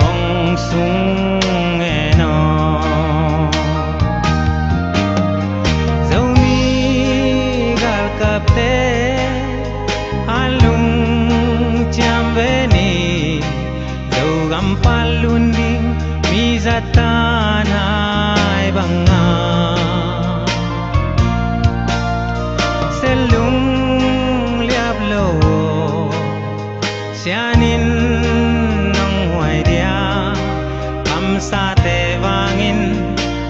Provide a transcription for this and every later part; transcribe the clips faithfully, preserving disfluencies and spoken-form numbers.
hong sung en aw. Zomi galkapte a lungciam ve ni, Zogam pan lun ding mi zatan hai banga. Selung liap lo aw, sianin nong huai dia, kamsate vangin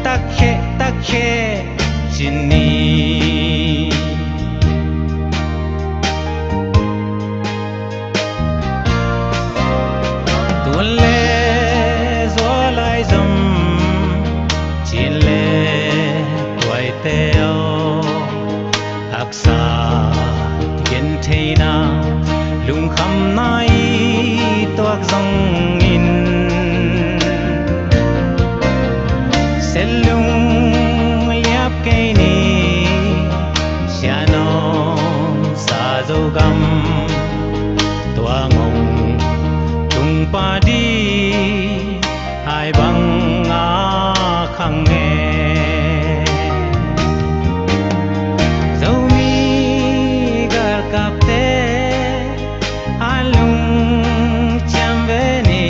takhe takhe cin ni. Tun le zualai zom, cin le tuaite aw, haksa gentheina, lungkhamna i tuak zongin, selung liap kei ni, sianom sa Zogam, tua ngong tung padi hai banga khang e. Zomi galkapte a lungciam ve ni,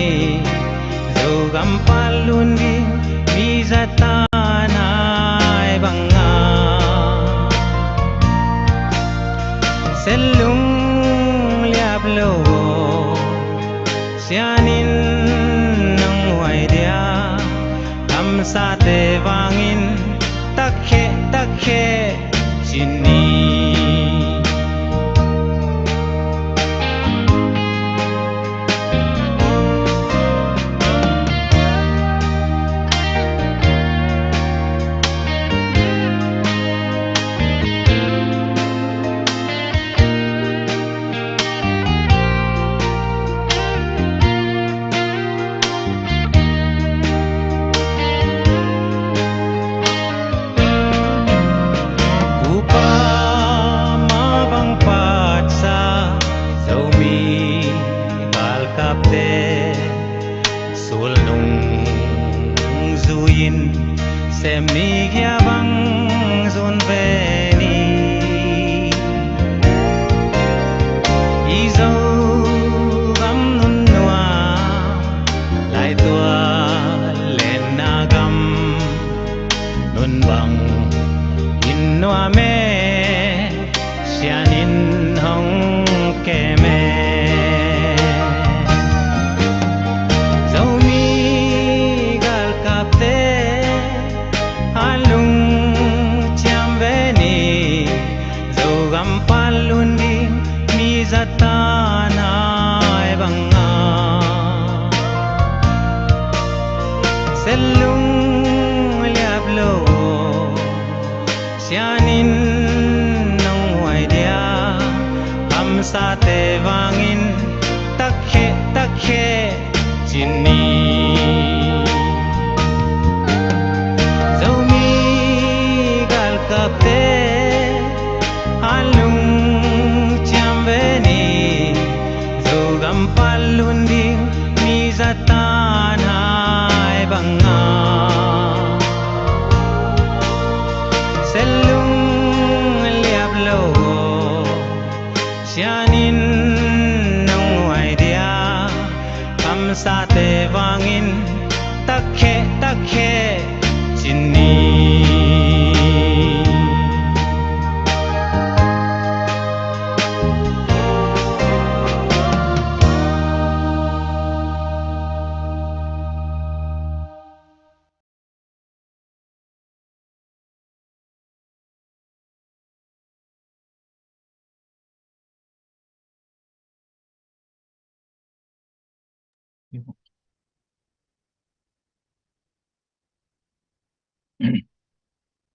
Zogam pan lun ding mi zatan hai banga. Selung liap lo aw, sianin nong huai dia, kamsate vangin takhe takhe cin ni. Upa mah bang patsa Zomi galkapte, sulnung zui-in sem ni, gia bang zun ve ni. I Zogam nunnuam, laitual lenna gam, nun bangin nuam e, sianin hong kem e. Zomi galkapte a lungciam ve ni, Zogam pan lun ding mi zatan hai banga. Selung liap lo aw, sianin nong huai dia, kamsate vangin takhe takhe cin ni. Zomi galkapte a lungciam ve ni, Zogam pan lun ding mi zatan hai banga. Selung liap lo aw, sianin nong huai dia, kamsate vangin takhe takhe cin ni.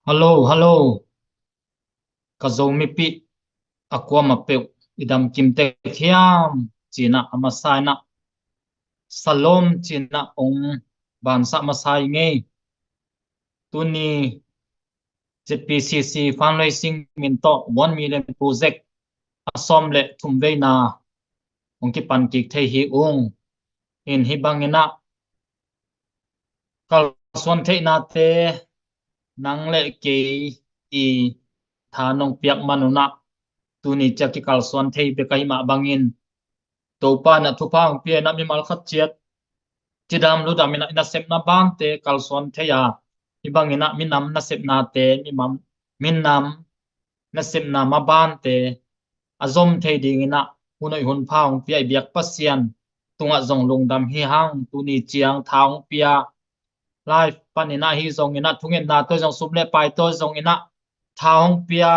Hallo, hallo. Ka Zomipih a kuamah peuh i damkim tek hiam? Ci-in ah a masa in ah Shalom ci-in ah ong bansah masa ing ei. Tuni Z P C C fundraising min tawh one million project a sawm le thum veina hong kipan kik thei hi ung. In hih bangin ah Kalsuan theihnate nang le kei i tha nong piak man un ah tuni ciang kikalsuan thei bek ahi mah bangin Topa in ah thupha hong pia in ah mimal khat ciat cidam ludam in ah i nasepna bante kalsuan thei a, hih bangin ah minam nasepnate, minam, minam nasepna mabante a zom thei dingin ah hun hoih hun pha hong pia i biak Pasian tungah zong lungdam hi hang. Tuni ciang tha hong pia live panin ah hi zongin ah, thungetna tawh zong, sum le pai tawh zongin ah tha hong pia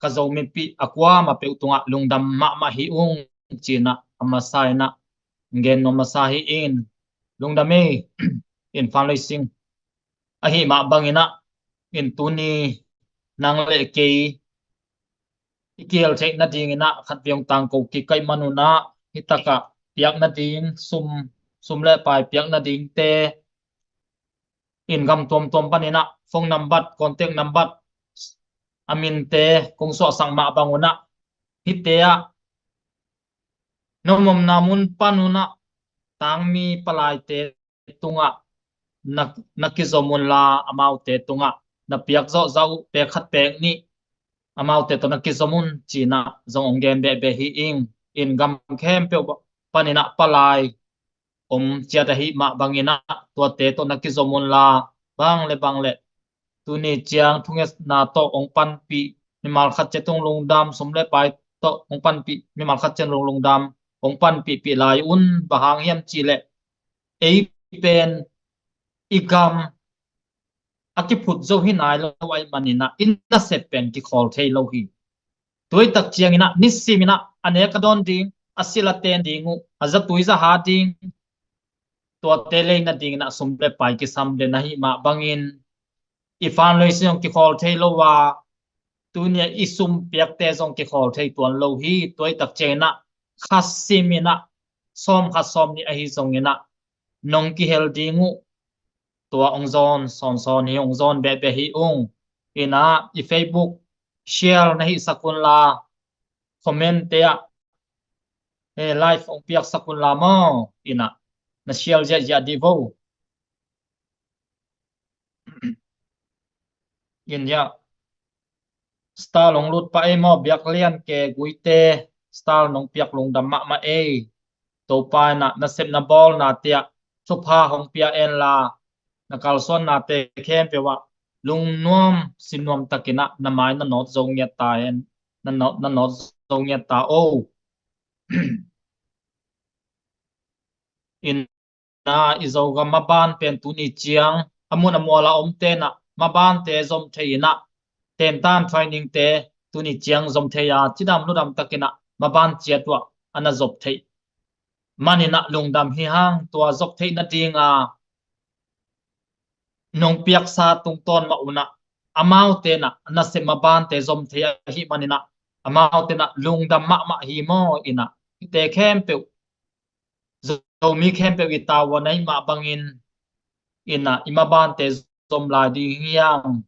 ka Zomipih a kuamah peuh tungah lungdam mahmah hi ung, ci-in ah a masa in ah gen nuam masa hi ing. Lungdam ei. In fan lei sing ahi mah bangin ah, in tuni nang le kei i kihel theih nadingin ah khat vei hong tangko kik ka hih man un ah, hih takah piak nading sum, sum le pai piak nadingte in gam tuamtuam panin ah phone nambat, contact nambat, a minte kong suahsak mah bang un ah, hihte ah na om omna mun pan un ah tangmi palaite tungah na, na kizom un la, amaute tungah na piak zawhzawh uh, pek khat pek nih amaute tawh na kizom un, ci-in ah zong hong gen behbeh hi ing. In gam khempeuh panin ah palai om ciat ahi mah bangin ah tuate tawh na kizom un la, bang le bang le tuni ciang thungetna tawh hong panpih mimal khat ciat tung lungdam, sum le pai tawh hong panpih mimal khat ciat tung lungdam, hong panpihpih lai un. Bang hang hiam cih leh ei pen i gam a kiphut zo hi nai lo ahih manin ah i nasep pen kikhawl thei lo hi. Tua ahih tak ciangin ah nisim in ah a nek a dawn ding, a silh a ten ding uh, a zatui zaha ding, tuate lei nadingin ah sum le pai kisam den ahi mah bangin i fan lei sing zong kikhawl thei lo a, tuni a i sum piakte zong kikhawl thei tuan lo hi. Tua ahih tak ciangin ah kha sim in ah sawm khat sawm nih ahi zongin ah nong kihel ding uh, tua hong zawn sawnsawn hi, hong zawn behbeh hi ung. In ah i Facebook share na hihsak un la, comment te ah, eh, live hong piaksak un la maw. In ah na share ziahziah dih vo. In hiah star hong lut pah ei maw, Biaklian K Guite, star nong piak lungdam mahmah ei. Topa in ah nasepna bawlnate ah thupha hong pia en la, na kalsuannate khempeuh ah lungnuam sinuam takin ah na mai na nawt zo ngiat ta hen, na nawt, na nawt zo ngiat ta o. In ah i Zogam maban pen tuni ciang a mun a mual a omte in ah mabante zom thei in ah, tentan training te tuni ciang zom thei a, cidam ludam takin ah maban ciat uh ah a na zop theih manin ah lungdam hi hang. Tua zop theih nading a nong piaksa tungtawn mah un ah amaute in ah nasep mabante zom thei ahih manin ah amaute in ah lungdam mahmah hi maw. In ah hihte khempeuh, Zomi khempeuh i tavuan ahih mah bangin, in ah i mabante zom lai ding hi hang.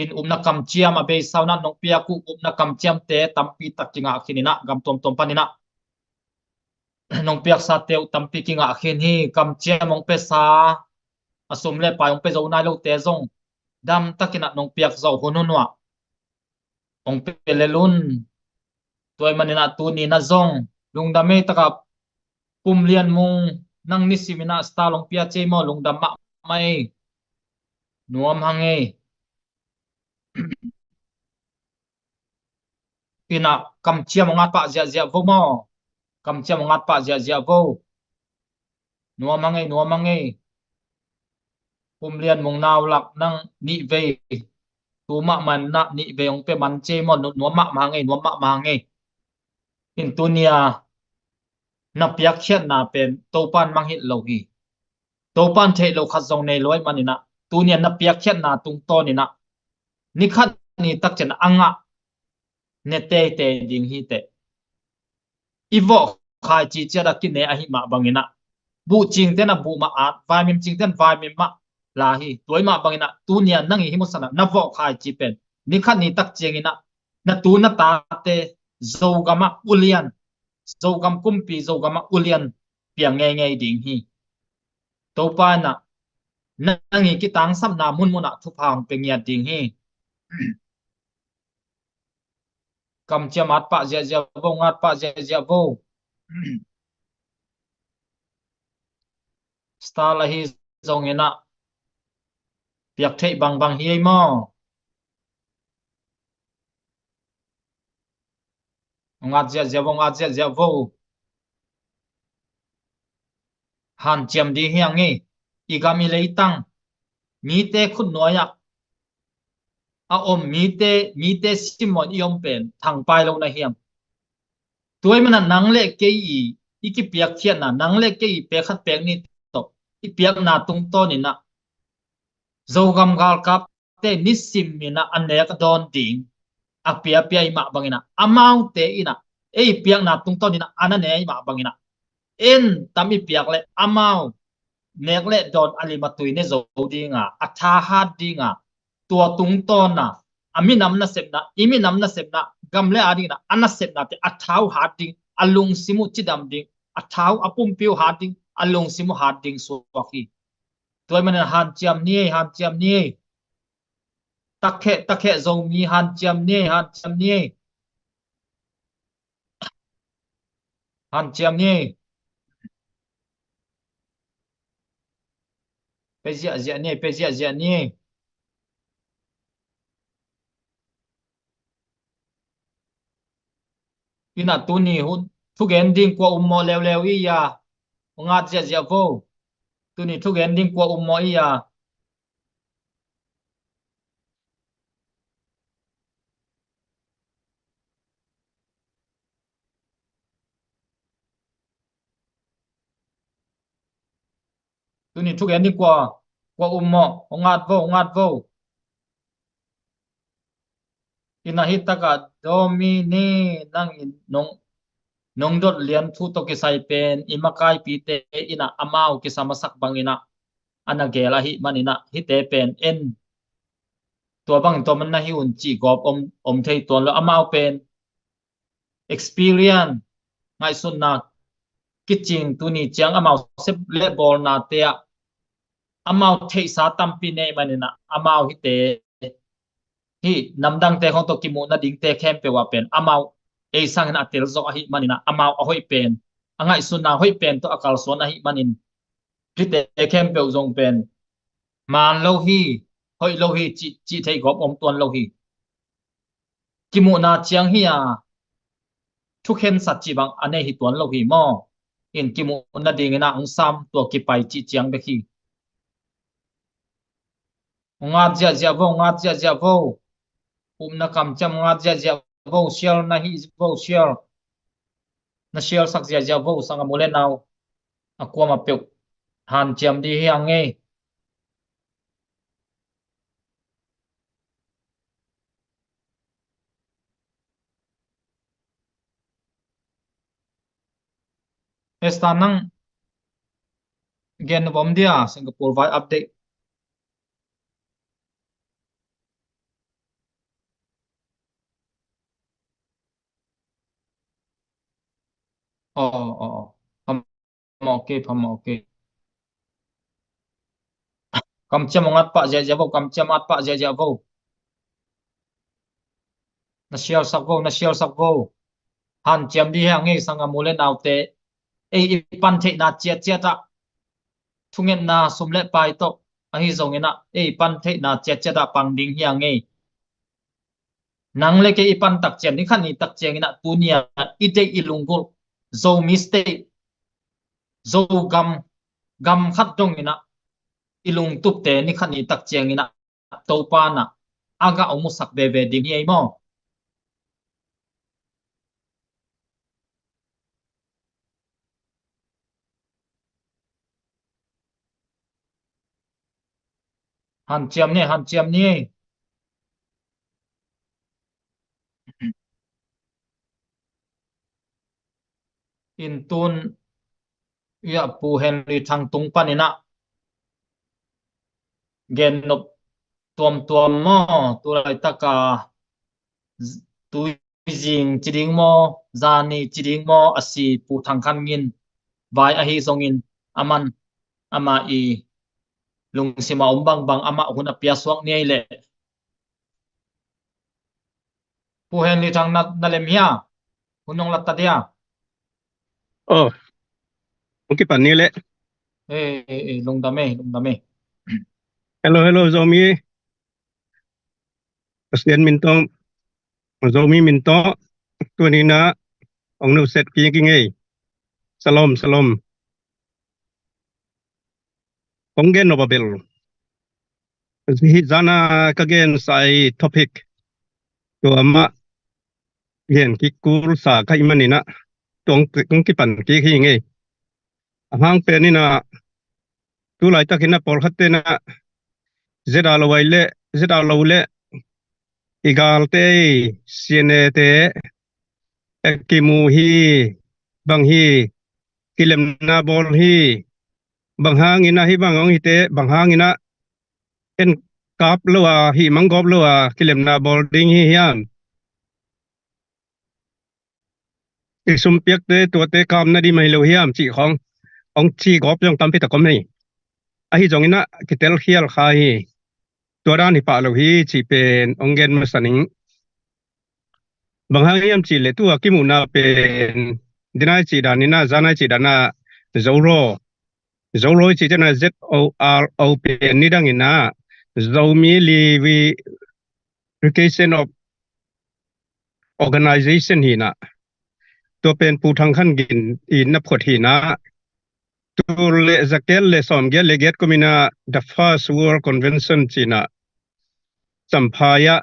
In upna kamciam a beisa un ah nong piak uh upna kamciamte tampi tak kingah khin in ah gam tuamtuam panin ah nong piaksate uh tampi kingah khin hi. Kamciam hong piasa, a sum le pai hong pia zo nai lote zong dam takin ah nong piak zawh hun hun uh ah hong pia lel un. Tua ahih manin ah tuni in ah zong lungdam ei. Takah Pum Lian Mung, nang nisim in ah star hong pia ci ei maw, lungdam mahmah ei. Nuam hang ei. In ah kamciam hong at pah ziahziah vo maw. Kamciam hong at pah ziahziah vo. Nuam hang ei, nuam hang ei. Pum Lian Mung, nau lak nang nih vei, tu mahmah in ah nih vei hong pia man ci ei maw. Nu-, nuam mahmah hang ei, nuam mahmah hang ei. In tuni a na piakkhiatna pen Topa in mangngilh lo hi. Topa in theih loh khat zong nei lo ahih manin ah tuni a na piakkhiatna tungtawn in ah ni khat ni tak ciang a ngah ne teitei ding hi teh. I vawh khaici ciat a kine ahih mah bangin ah, buh cingte in ah buh mah at, vaimim cingte in vaimim mah la hi. Tua ahih mah bangin ah tuni a nang i hih musak na, na vawh khaici pen ni khat ni tak ciangin ah na tu na tate Zogam ah ulian, Zogam kumpi, Zogam ah ulian piang ngeingei ding hi. Topa in ah nang i kitangsapna munmun ah thupha hong pia ngiat ding hi. Kamciam at pah ziahziah vo, ngat pah ziahziah vo. Star ahi zongin ah piak theih bangbang hi ei maw? Ngat ziahziah vo, ngat ziahziah vo. Hanciam ding hi hang ei. I gam i leitang, mite khutnuai ah a om, mite, mite simmawh in i om pen thangpai lo na hiam? Tua ahih manin ah nang le kei i, i kipiakkhiatna, nang le kei i pek khat pek nih tawh i piakna tungtawnin ah Zogam galkapte nisim in ah a nek a dawn ding a piapia i mah bangin ah, amaute in ah ei piakna tungtawnin ah a na ne i mah bangin ah, en tam i piak leh amau nek le dawn a lim a tui ne zo ding a, a tha hat ding a, tua tungtawn a, a minam nasepna, i minam nasepna, gam le a dingin ah a nasepnate a tha uh hat ding, a lungsim uh cidam ding, a tha uh, a pumpi uh hat ding, a lungsim uh hat ding suak hi. Tua ahih manin hanciam ni ei, hanciam ni ei. Takheh, takheh Zomi hanciam ni ei, hanciam ni ei. Hanciam ni ei. Pe ziahziah ni ei, pe ziahziah ni ei. In ah tuni hun thugen ding kua um mawh leuleu i a? Ngat ziahziah vo. Tuni thugen ding kua um mawh i a? Tuni thugen ding kua, kua um mawh? Hong ngat vo, hong ngat vo. In ah hi takah Domini, nang in nong, nong dot lian thu tawh kisai pen i makaipite in ah amau kisa masak bangin ah a na gel ahih manin ah hihte pen en, tua bangin tua man na hi un cih gawp om, om thei tuan lo. Amau pen experience, ngaihsutna kicing, tuni ciang amau sep le bawlnate ah amau theihsa tampi nei manin ah amau hihte, hih namdangte khawng tawh kimuh nadingte khempeuh ah pen amau ei sangin a tel zawk ahih manin ah amau a hoih pen, a ngaihsutna hoih pen tawh a kalsuan ahih manin hihte khempeuh zong pen maan lo hi, hoih lo hi cih, cih theih gawp om tuan lo hi. Kimuhna ciang hi a, thukhensat cih bang a nei hi tuan lo hi maw? In kimuh nadingin ah hong sam, tua kipai cih ciang bek hi. Ngat ziahziah vo, ngat ziahziah vo. Upna kamciam, ngat ziahziah vo, share na hih vo, share. Na share sak ziahziah vo, sanggam u le nau a kuamah peuh. Hanciam ding hi hang ei. Esther, nang gen nop om dia, Singapore vai update? Aw, aw, aw. Phamawh kei, phamawh kei. Kamciam hong at pah ziahziah vo, kamciam at pah ziahziah vo. Na share sak vo, na share sak vo. Hanciam ding hi hang ei, sanggam u le naute. Ei i pan theihna ciatciat ah, thungetna, sum le pai tawh ahi zongin ah, ei i pan theihna ciatciat ah pang ding hi hang ei. Nang le kei i pan tak ciang, ni khat ni tak ciangin ah, tuni a i deih i lunggulh, Zomi State, Zogam, gam khat dongin ah i lungtupte ni khat ni tak ciangin ah Topa in ah a gah hong musak veve ding hi ei maw? Hanciam ni, hanciam ni. In tun, ia, Pu Henry Thang tung panin ah gen nop tuamtuam maw, tu laitak a z-, tuizing ci ding maw, zani ci ding maw, a si Pu Thang Khan Ngin vai ahi zongin, aman amah i lungsim a om bangbang amah hun a piasuak ni ei leh. Pu Henry Thang na, na lem hia? Hun nong latta dia? Oh, hong kipan ni leh. Eh, eh, eh, lungdam e, lungdam e. Hello, hello, Zomi. Pasian min tawh, Zomi min tawh, tuni-in ah hong nusiat kik ing ei. Salom, salom. Kong gen nop a bel, hih zan a ka gensa i topic tua mah gen kik kul sa ka hih manin ah tua kong kipan kik hi ing ei. A hang pen in ah tu laitakin ah pawlkhat ten ah zeta lo ai leh, zeta lo leh i galte, i C N A te, e, kimu hi, bang hi, kilemna bawl hi, bang hangin ah hih bang hong hite, bang hangin ah en kap lo a, hih mang gawp lo a kilemna bawl ding hi hiam? I sumpiakte tuate kap nading mah hi lo hiam cih khawng hong ci gawp zong tampi tak om hi. Ahi zongin ah kitelkhial kha hi. Tua dan hi pah lo hi cih pen hong gen masa ning. Bang hang hiam cih leh tu a kimuhna pen, dinai cih dan in ah, zanai cih dan ah, Zoro, Zoro i cih ciang ah Z O R O pen nidang in ah, Zomi Reunification of Organization hi in ah, tua pen Pu Thang Khan Gin in na phuat hi in ah, tul le za giat le sawm giat le giat kum in ah The First World Convention ci in ah, Champhai ah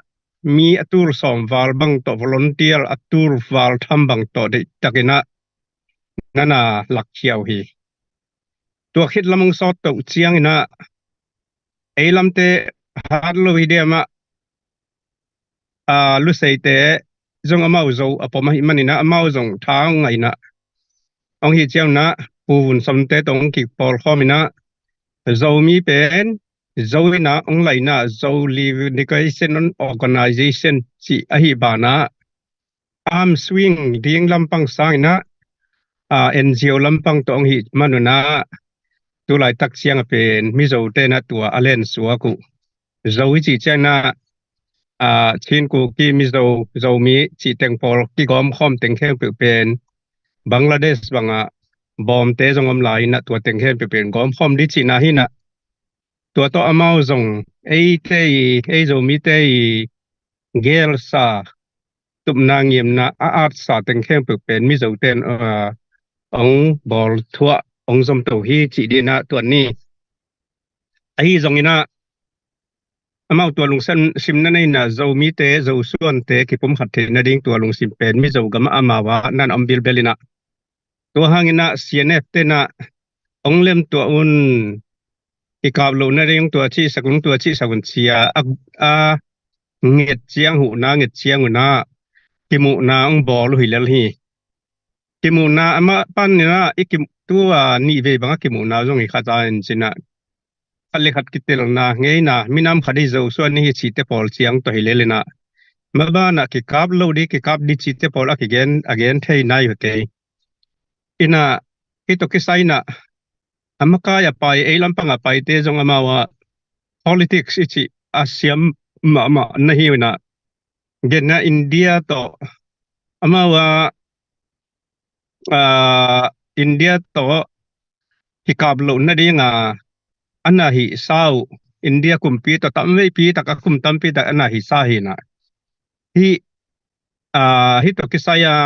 mi a tul sawm val bang tawh, volunteer a tul val tham bang tawh deihtakin ah na na lakkhia uh hi. Tua khit lam hong sawt toh ciangin ah ei lamte hat lo hi diam ah, a, Luseite zong amau Zo a pom ahih manin ah amau zong tha hong ngah in ah, hong hih ciangin ah Pu Vun Som te tawh hong kipawlkhawm in ah, Zomi pen Zo in ah hong laih in ah, Zo Reunification Organization cih ahih banah arm swing ding lampang sangin ah, a, N G O lampang tawh hong hih manun ah, tu laitak ciang a pen Mizo ten ah tua a lensuak uh. Zo i cih ciangin ah, a, Chin, Kuki, Mizo, Zomi cih teng pawl kigawmkhawm teng khempeuh pen Bangladesh bangah Bawmte zong om lai in ah, tua teng khempeuh pen gawmkhawm ding cihna hi in ah, tua tawh amau zong eite i, ei Zomite i gelsa, tupna ngimna a atsa teng khempeuh pen Mizo ten, a, hong bawl thuah, hong zom to hi cih ding in ah tua ni. Ahi zongin ah amau tua lungsim, sim na nei in ah, Zomite, Zosuante kipumkhat theih nading tua lungsim pen Mizo gam ah amau ah na na om bilbel in ah, tua hangin ah C N F ten ah hong lemtuah un, kikap loh nading tua cihsak un, tua cihsak un ci-a, a, a nget ciang, huhna nget ciang un ah kimuhna hong bawl uh hi lel hi. Kimuhna amah panin ah i ki, tu a nih vei bang a kimuhna zong hi kha ta in cin ah, khat le khat kitelna ngeina, minam khat i Zosuan i hi cihte pawl ciang tawh hi lel in ah, maban ah kikap lo ding, kikap ding cihte pawl a kigen, a gen thei nai uh hi kei. In ah, hih tawh kisai in ah, a makai a pai, ei lampang a paite zong amau ah politics i cih a siam mahmah na hi uh in ah, gen ah India tawh amau ah, a, India tawh kikap loh nading a, a na hihsa uh, India kumpi tawh tamveipi tak, a kum tampi tak a na hihsa hi in ah, hih, a, hih tawh kisai a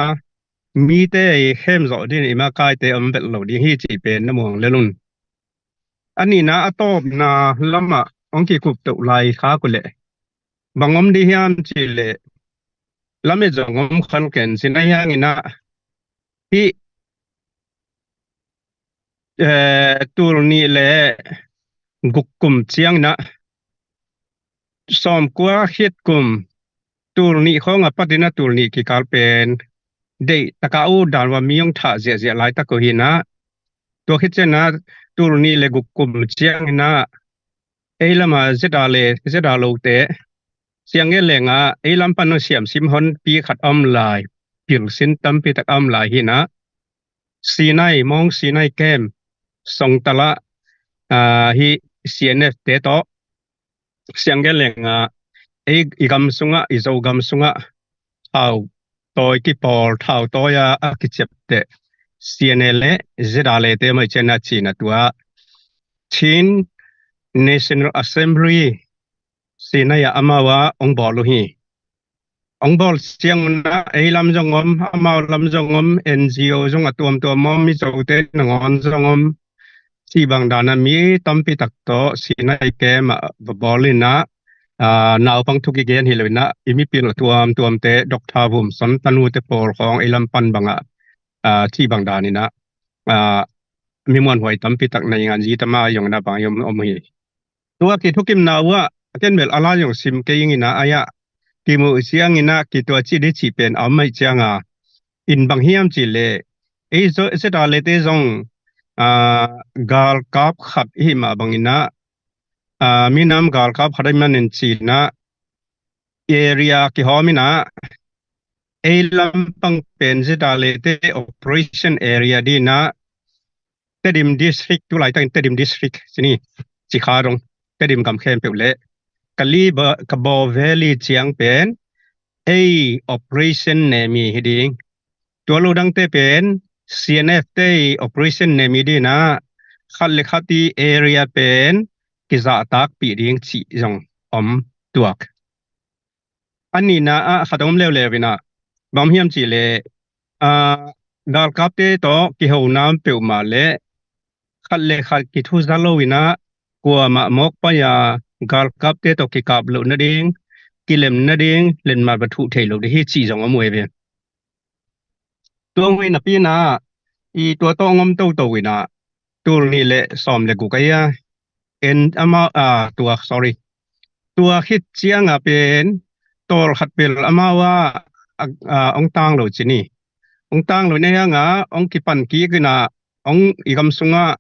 mite i khemzawh ding, i makaite om belh lo ding hi cih pen na muang lel un. A nihna, a tawpna lamah hong kikup toh lai khak uh leh bang om ding hiam cih leh, lamet zong om khan ken cin, ahi hangin ah hih, eh, tul nih le guk kum ciangin ah, sawmkua khit kum, tul nih khawng a patin ah tul nih kikal pen deihtak a ut dan uh a mi hong thah ziahziah laitak uh hi in ah, tua khit ciangin ah tul nih le guk kum ciangin ah ei lam a zeta le zeta lote siang ngen leng ah ei lam pan hong siamsim honpi khat a om lai, pilsin tampi tak a om lai hi in ah, Sinai, Mount Sinai camp, Songtal ah Hih C N F te tawh siang gen leng ah, ei i gam sungah, i Zogam sungah thau tawi kipawl, thau tawi a a kiciapteh C N A le Z R A te mah i cian a cina tua Chin National Assembly Sinai ah amau ah hong bawl uh hi. Hong bawl ciangun ah ei lam zong om, amau lam zong om, N G O zong a tuamtuam om, Mizote nangawn zong om, cih bang dan a mi tampi tak tawh Sinai kem ah va bawl in ah, naupang thu kigen hi lo in ah, i mipil a tuamtuamte, Doctor Vum Son tanute pawl khawng ei lam pan bangah, cih bang dan in ah, mi muanhuai tampi tak na i ngan zi tama i zong in ah bang i om om hi. Tua kithukimna uh ah a ken bel a lai zong sim kei ing in ah, ai ah kimuh ciangin ah kitua cih dih cih pen a om maih cianga, in bang hiam cih leh, ei Z R A te zong galkap khat i hih mah bangin ah, minam galkap khat ahih manin cih in ah area kihawm in ah, ei lampang pen Z R A te operation area dih in ah Tedim District, tu laitakin Tedim District ci ni, ci kha dong, Tedim gam khempeuh le Kaliba, Kabaw Valley ciang pen ei operation name hi ding. Tua lo dangte pen C N F te operation name dih in ah, khat le khat i area pen kizahtakpih ding cih zong om tuak. A nihna ah khat om leuleu in ah, bang hiam cih leh, galkapte tawh kihona peuhmah le khat le khat kithuza lo in ah, kuamah mawk pai a galkapte tawh kikap loh nading, kilem nading letmat va thuh thei lo ding hi cih zong om uh hi ve. Tua ngui napi in ah, i tua tawh ngom toto in ah, tul nih le sawm le guk a, en amau, tua, sorry, tua khit cianga pen tawlkhat pel amau ah hong tang lo ci ni. Hong tang lo in a hianga hong kipan kik in ah, hong i gam sungah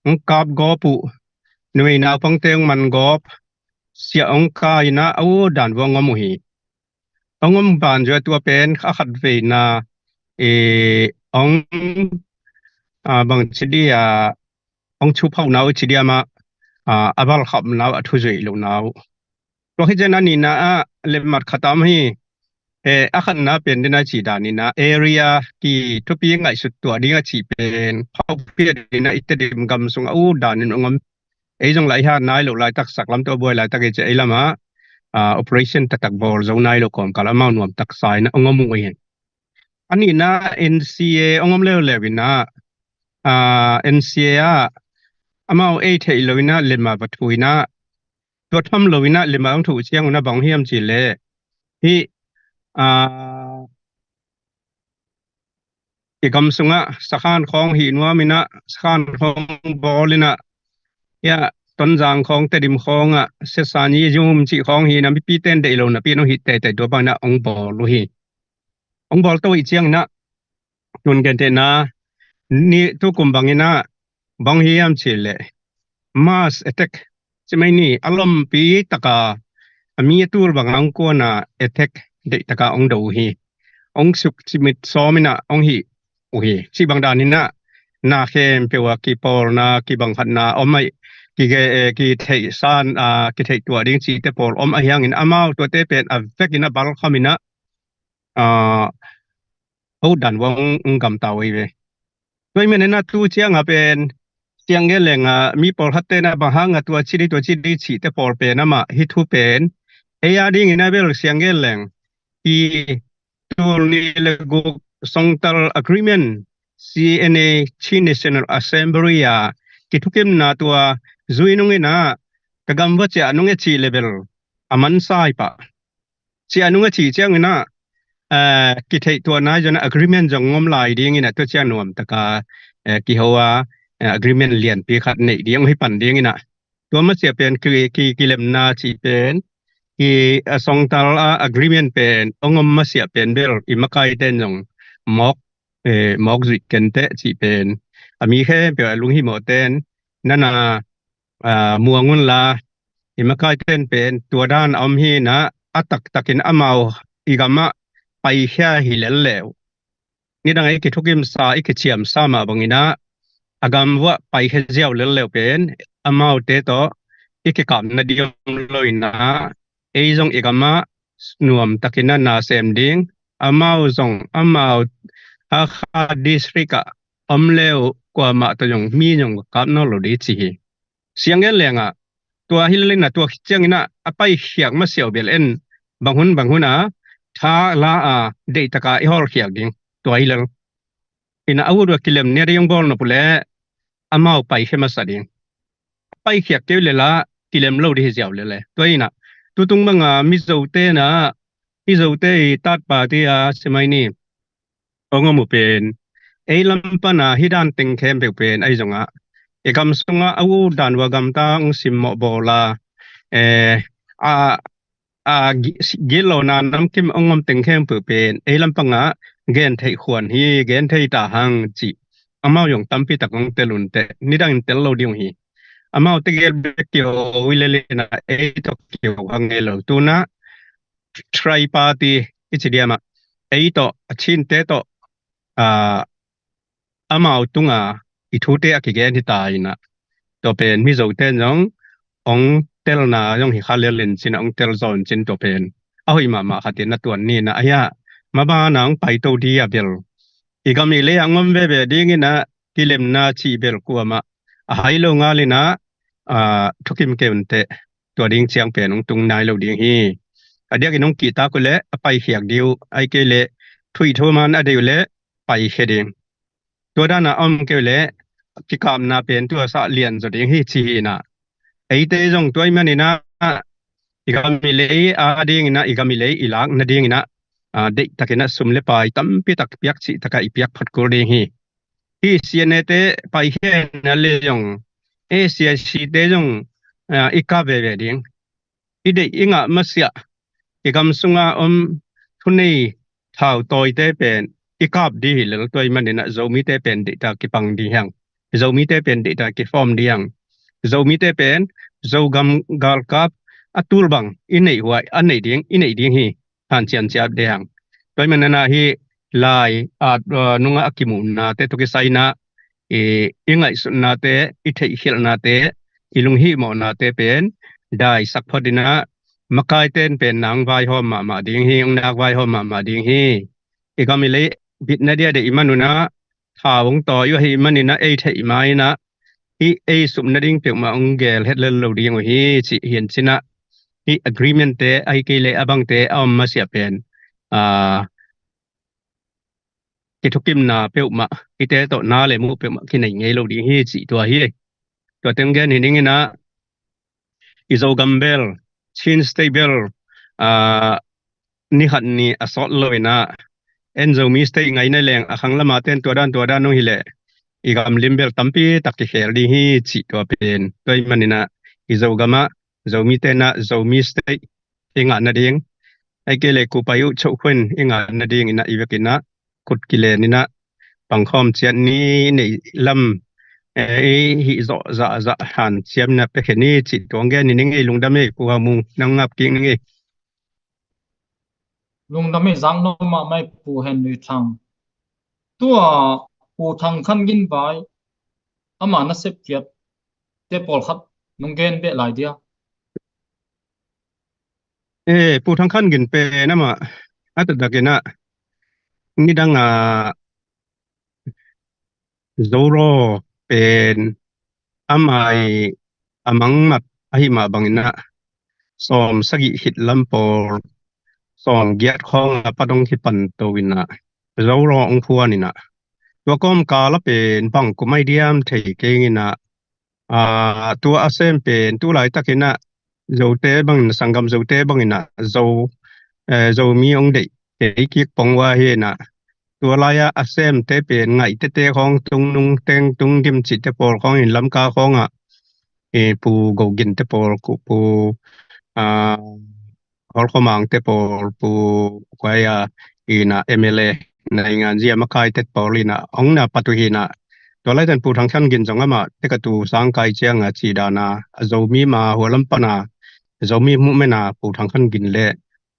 hong kap gawp uh, numei naupangte hong man gawp, siah hong kai in ah, a ut dan vua hong om uh hi. Hong om ban zua tua pen a khat veina, hong, bang ci dih a, hong chuphauhna uh ci dih a mah, a balkhamhna uh, a thuzuih lohna uh. Tua khit ciang a nihna ah letmat khat a om hi. A khatna pen dih in ah cih dan in ah area kithupi ngaihsut tuah ding a cih pen phaupiat in ah i Tedim gam sung a ut dan in hong om. Ei zong lai hat nai lo laitak, saklam tawh buai laitak i ci ei lamah operation taktak bawl zo nai lo kawmkal amau nuam taksa in ah hong om uh hi. A nihna N C A hong om leuleu in ah, N C A ah amau ei theih lo in ah letmat va thuh in ah, tua tham lo in ah letmat hong thuh ciangun ah bang hiam cih leh, hih i gam sungah sakhan khawng hih nuam in ah, sakhan khawng bawl in ah, ia, Tonzang khawng, Tedim khawng ah, Sesani, Zum cih khawng hih in ah, mipite in deih lo napi in hong hih teitei, tua bang in ah hong bawl uh hi. Hong bawl to ih ciang in ah, tun gentehna ni tukum bang in ah bang hiam cih leh mass attack ci mai ni, a lompi taka a mi a tul banga hong kuan a attack deih taka hong do uh hi. Hong suk cimit sawm in ah hong hih uh hi. Cih bang dan in ah na khempeuh a kipawlna, kibang khatna om ahi, kitheihsan, kitheih tuah ding cihte pawl om ahi hangin amau tuate pen a vekin a balkham in ah a ut dan vua hong gamta uh hi ve. Tua hi manin ah tu cianga pen siang gen leng ah mi pawlkhatte in ah bang hanga tua ci dih, tua ci dih cihte pawl pen amah hih thu pen ei a dingin ah bel siang gen leng, i tul nih le guk Songtal Agreement, C N A, Chin National Assembly a kithukimna tua zui nung in ah ka gam va ciah nung e cih le bel a mansa hi pah. Ciah nung a cih ciang in ah kitheih tuahna zong, agreement zong ngom lai ding in ah tua ciang nuam taka kiho a, agreement lianpi khat neih ding hi pan ding in ah, tua masiah pen ki, ki, kilemna cih pen, ki, a Songtal a agreement pen hong om masiah pen bel i makaite in zong mawk, mawk zuih kenteh cih pen a mi khempeuh a lunghimawhte in nana muang unla, i makaite in pen tua dan a om hi in ah, a taktakin amau i gamah paikhia hi lel leu, nidang i kithukimsa, i kiciamsa mah bangin ah a gam vuah paikhia ziau lel leu pen amaute tawh i kikapna ding om lo inah, ei zong i gamah nuamtakin ah na sem ding, amau zong amau Hakha district ah om le uh kuamah tawh zong mi zong kap nawn lo ding ci hi. Siang en lengah tua hi lel inah tua khit cianginah a paikhiak masiah uh bel en bang hun bang hun a tha la a deihtaka i hawlkhiak ding tua hi lel. Inah a ut uh a kilem nia dei hong bawl nop uh leh amau paikhia masa ding. Paikhiak kei uh leh la kilem lo ding hi ziau lel e. Tua inah tutung banga Mizote na Mizote i tatpa ti a simai ni hong om uh pen ei lam pana hih dan teng khempeuh pen ahi zongah i gam sungah a ut dan uh a gamta hong simmawh bawla, eh, a a gi- gilawna namkim hong om teng khempeuh pen ei lam pangah gen theih khuan hi, gen thei ta hang cih amau zong tampi tak hong tel un teh, nidangin tel lo ding uh hi. Amau tegel bek kio ui lel inah ei tawh kio hang ngei lo tunah tri party i ci diamah ei tawh a Chinte tawh a amau tunga i thute a kigen hi ta inah tua pen Mizote in zong hong telna zong hi kha lel in cin ah hong tel zaw in cin tua pen a hoih mahmah khatin a tuan ni inah ahi ah mabana hong paito ding a bel i gam i lei ah hong om veve ding inah kilemna cih bel kuamah a hai lo ngal inah a thukim kei un teh, tua ding ciang pen hong tung nai lo ding hi. A diakin hong kihtak uh leh a paikhiak ding uh, ahih kei leh thuih thuman a deih uh leh paikhia ding. Tua dana a om kei uh leh kikapna pen tua sah lian zaw ding hi ci hi inah eite zong tua ahih maninah i gam i lei a dinginah i gam i lei i lak nadinginah a deihtakinah sum le pai tampi tak piak cih takah i piak phot kul ding hi. Hih C N A te paikhia inah le zong A C I C te zong a i kap veve ding. I deih i ngah masiah i gam sunga om thunei thautawite pen i kap ding hi lel tua ahih maninah Zomite pen deihta kipang ding hiang. Zomite pen deihta kifawm ding hiang. Zomite pen Zogam galkap a tul bang i neih huai a neih ding i neih ding hi. Hanciam ciap ding hiang. Tua ahih maninah hih lai at nungah a kimuhnate tawh kisai inah i i ngaihsutnate i theihkhialhnate i lunghihmawhnate pen daisak phot inah makaite in pen nak vaihawm mahmah ding hi, hong nak vaihawm mahmah ding hi. I gam i lei bitna dia deih i man unah thau hong tawi uh ahih maninah ei theih ma inah hih ei sup nading peuhmah hong gel het lel lo ding uh hi cih hi in cinah hih agreement te ahih kei leh a bangte a om masiah pen a kithukimna peuhmah hihte tawh na le muh peuhmah kinei ngei lo ding hi cih tua hi. Tua teng gen hi ning inah i Zogam bel Chin State bel a ni khat ni a sawt lo inah en Zomi State ngaihna leng a khang lama ten tua dan tua dan hong hi leh i gam lim bel tampi tak kikhel ding hi cih tua pen tua ahih maninah i Zogamah Zomite inah Zomi State i ngah nading ahih kei leh kupai uh chohkhuin i ngah nading inah i vekinah kut kilen inah pangkhawm ciat ni i neih lam i hih zawh zahzah hanciam inah piakhia ni cih tua hong gen hi ning ei. Lungdam ei Pu Hau Mung, nang ngap kik ning ei. Lungdam ei, zak nuam mahmah ei Pu Henry Thang. Tua Pu Thang Khan Gin vai ama na sepkhiat te pawlkhat nong gen beh lai dia. E, Pu Thang Khan Gin pen amah a taktakinah nidangah Zoraw pen amah i a mangmat ahih mah banginah sawm sagih khit lam pawl sawm giat khawng a pat hong kipan to inah Zoraw hong phuan inah tua kawmkal a pen bang kum ahi diam thei keng inah a tua a sem pen tu laitakinah Zote bangin, sanggam Zote banginah Zo, eh, Zomi hong deih kei kik pong uh ahi inah tua lai-ah a semte pen ngaih tete khawng tungnung teng tungdim cihte pawl khawngin Lamka khawngah eh, Pu Go Gin te pawl, Pu, ah, Hawlkhawmang te pawl, Pu Kuai a inah M L A naingan zia makai te pawl inah hong na pat uh hi inah tua laitan Pu Thang Khan Gin zong amah te ka tu sangkai cianga cih dana a Zomi ma hua lam pana Zomi movement a Pu Thang Khan Gin le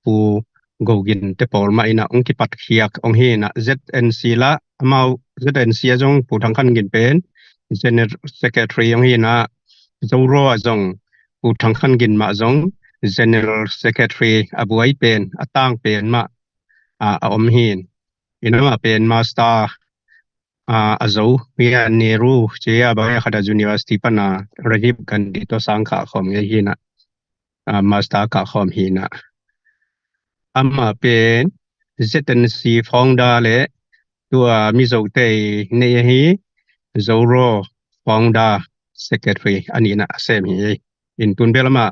Pu Go Gin te pawl mah inah hong kipatkhiak hong hi inah Z N C lah amau Z N C a zong Pu Thang Khan Gin pen General Secretary hong hi inah Zoro ah zong Pu Thang Khan Gin mah zong General Secretary a buai pen, a tang pen mah, a, a om hi. Ina mah pen master, a, a zo hi a, Nehru ci a, bang a khat a university pan a Rajiv Gandhi tawh sang kah khawm ngei hi na, a, master kah khawm hi na. Amah pen Z N C founder le tua Mizote nei ahi Zoro founder secretary a nihna a sem hi. In tun bel amah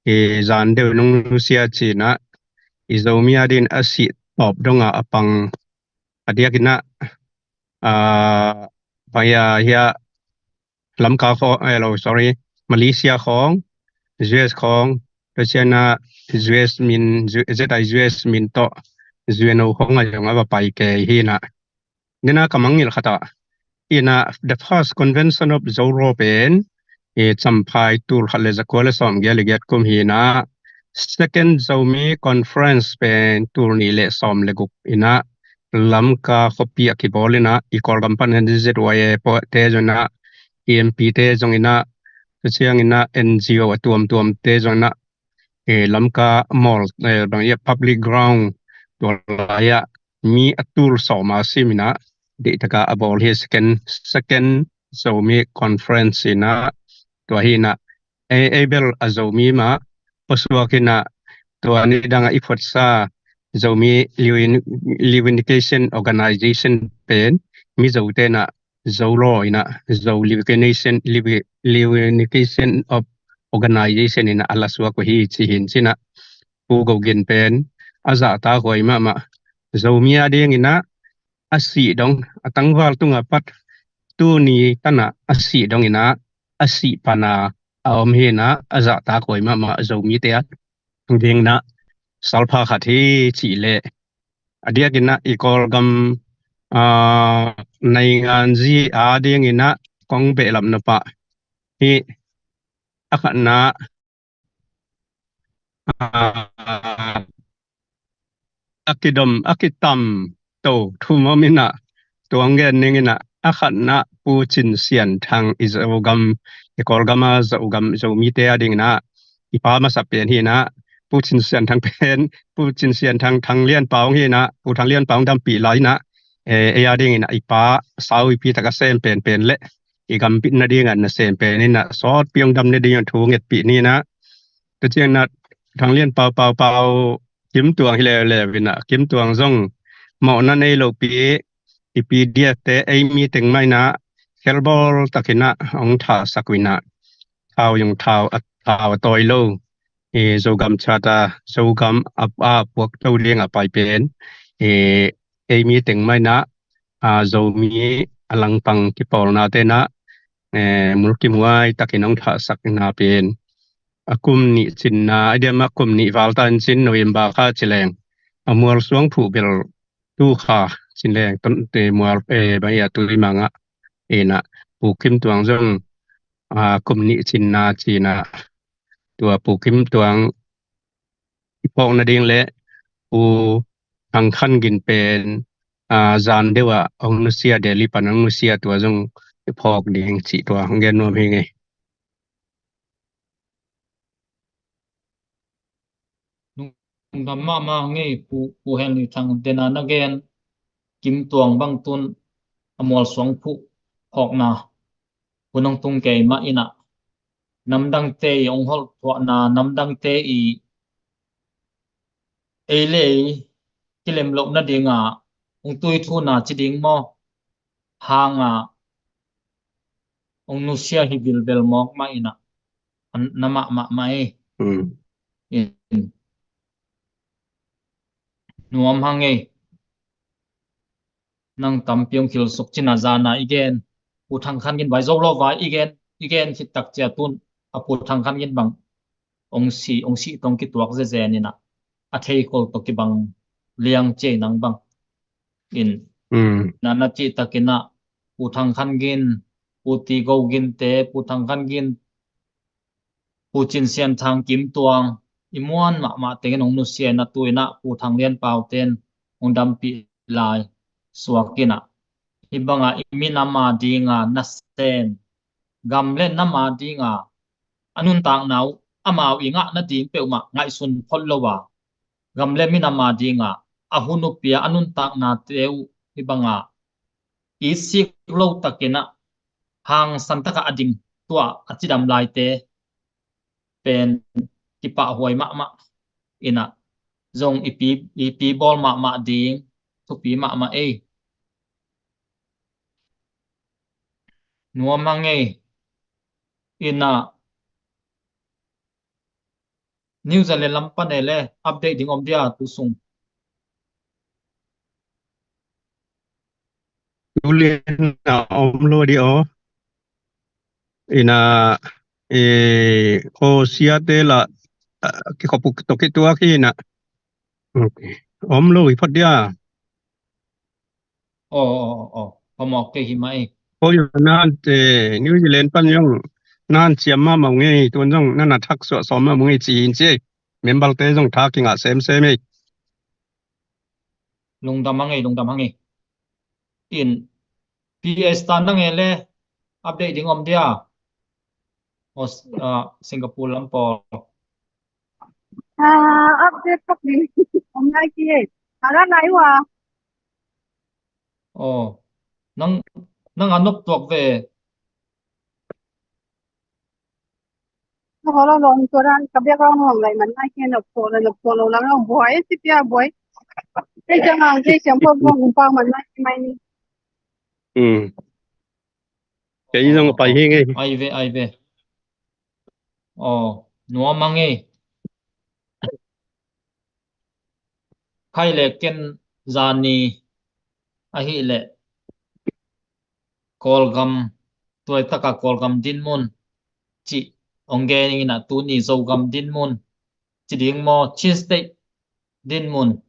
i zan deuh nong nusia cina i Zomi a din a sih tawp donga a pang a diakin ah, a, bang a hia Lamka khawng, eh, lo, sorry, Malaysia khawng, U S khawng, tua ciangin ah U S min, Z I U S min tawh U N O khawng a zong a va pai kei hi na. Nina ka mangngilh khat ah, ina the first convention of Zoro pen, eh, Champhai tul khat le zakua le sawmgiat le giat kum hi na. Second Zomi Conference pen tul nih le sawm le guk ina Lamka khuapi a kibawl ina, i Kawlgam pan Z Y A te zong ina, E M P te zong ina, tua ciang ina N G O a tuamtuam te zong ina, eh, Lamka mawl, eh, bang ia public ground tua lai ah mi a tul sawm a sim ina, deih taka a bawl hi second, second Zomi Conference ina, tua hi ina, ei, ei bel a Zomi mah pasuak ina, tua ni dang a i phuatsa Zomi Reuni-, Reunification Organization pen Mizo te na Zolo ina, Zo Reunification, Reunification of Organization ina a la suak uh hi ci hi in cina. Pu Go Gin pen a zahtak huai mahmah. Zomi a ding ina a sih dong, a tangval tunga pat tuni tana a sih dong ina, a sih pana a om hi ina, a zahtak huai mahmah Zomite a ding ina salpha khat hi cih leh, a diakin ah i Kawlgam, ah, nainganzi a dingin ah kong behlap nop ah hi, a khatna, ah, a kidom, a kitam to thum om in ah, tua hong gen ning in ah, a khatna Pu Cin Sian Thang, i Zogam, i Kawlgam a Zogam, Zomite a dingin ah i pa masa pen hi in ah, Pu Cin Sian Thang pen, Pu Cin Sian Thang, Thang Lian Pau hi in ah, Pu Thang Lian Pau dampih lai in ah, eh, ei a dingin ah i pa sau i pi tak a sem penpen le i gam bitna dingin ah na sem pen in ah, sawtpi hong dam na dingin thu ngetpih ni in ah, tua ciangin ah Thang Lian Pau, Pau, Pau Kim Tuang hi leuleu in ah, Kim Tuang zong mawhna nei lopi, i P D F te ei mi teng mah in ah khelbawl takin ah hong thahsak uh in ah, thau zong thau a, thau a tawi lo, eh, Zogam Charter, Zogam a, a puak to ding a pai pen, eh, ei mi teng mah in ah, ah, Zomi a langpang kipawlnate in ah, eh, mulkimhuai takin hong thahsakna pen a kum nih cinna, a diam a kum nih val ta in cin November kha ci leng, a mual suang phuh bel tu kha cin leng, ton te mual, eh, bang ia tui mangah, eh, na Pu Kim Tuang zong, ah, kum nih cinna cina, tua Pu Kim Tuang i phawk nading le Pu Thang Khan Gin pen, ah, zan deuh ah hong nusia, Delhi pan hong nusia, tua zong i phawk ding cih tua hong gen nuam hi ngei. Lungdam mahmah ngei Pu, Pu Henry Thang, dena na gen Kim Tuang bang tun a mual suang phuh phawkna hun hong tung kei mah in ah, namdangte i hong holh thuahna, namdangte i ei le ei kilem loh nadinga hong tui thuna ci ding maw? Hanga hong nusia hi bilbel mawk mah in ah, an na mah mah mah ei. Hmm. In nuam hang ei. Nang tampi hong khilsuk cina zana i gen, Pu Thang Khan Gin vai zo lo vai i gen, i gen khit tak cia tun a Pu Thang Khan Gin bang hong si, hong si tong kituak zezen in ah, a thei khol tawh kibang liang cia nang bang in. Hmm. Na, na cih takin ah Pu Thang Khan Gin, Pu Ti Go Gin te, Pu Thang Khan Gin, Pu Cin Sian Thang, Kim Tuang, i muan mahmah tengin hong nusia in ah, tu in ah Pu Thang Lian Pau ten hong dampih lai suak in ah, hi banga i minam a dinga nasem, gam le nam a dinga a nuntakna uh amau i ngah nading peuhmah ngaihsun phot lo a, gam le minam a dinga a hun uh pia a nuntaknate uh hih banga i sik lo takinah hangsan takah a ding tua a cidam laite pen kipahhuai mahmah inah zong i pi, i pi bawl mahmah ding thupi mahmah ei. Nuam hang ei. Inah New Zealand lam pan e le update ding om dia tu sung. Tulin a om lo di o. Ina e o siate la kikhop uh tawh kituak hi ina. Om lo hi phot dia. Aw, aw, aw, aw. Phamawh kei hi mah ei. Koi nahan te New Zealand pan zong nahan ciam mahmah ung ei, tuan zong nana thak suah sawm mahmah ung ei ci in ci ei. Member te zong thak kingah semsem ei. Lungdam hang ei, lungdam hang ei. In P S ta nang e le update ding om dia. Aus-, ah, Singapore lam pawl. Ah, update pak ding om lai ki ei. Ara lai wa. Oh, nang, nang a nop tuak ve. Ka holo long tua dan ka background hong lai man nai ke nop tua la nop tua lo lang long buai si pia buai. Kei jang ang kei siam pua buang kumpa man nai ki mai ni. Hmm. Kei zong pai hi ngei. Ai ve, ai ve. Oh, nuam hang ei. Khai le ken zani ahih leh Kawlgam, tuaitaka Kawlgam dinmun cih hong gen inah tuni Zogam dinmun ci ding maw, Chin State dinmun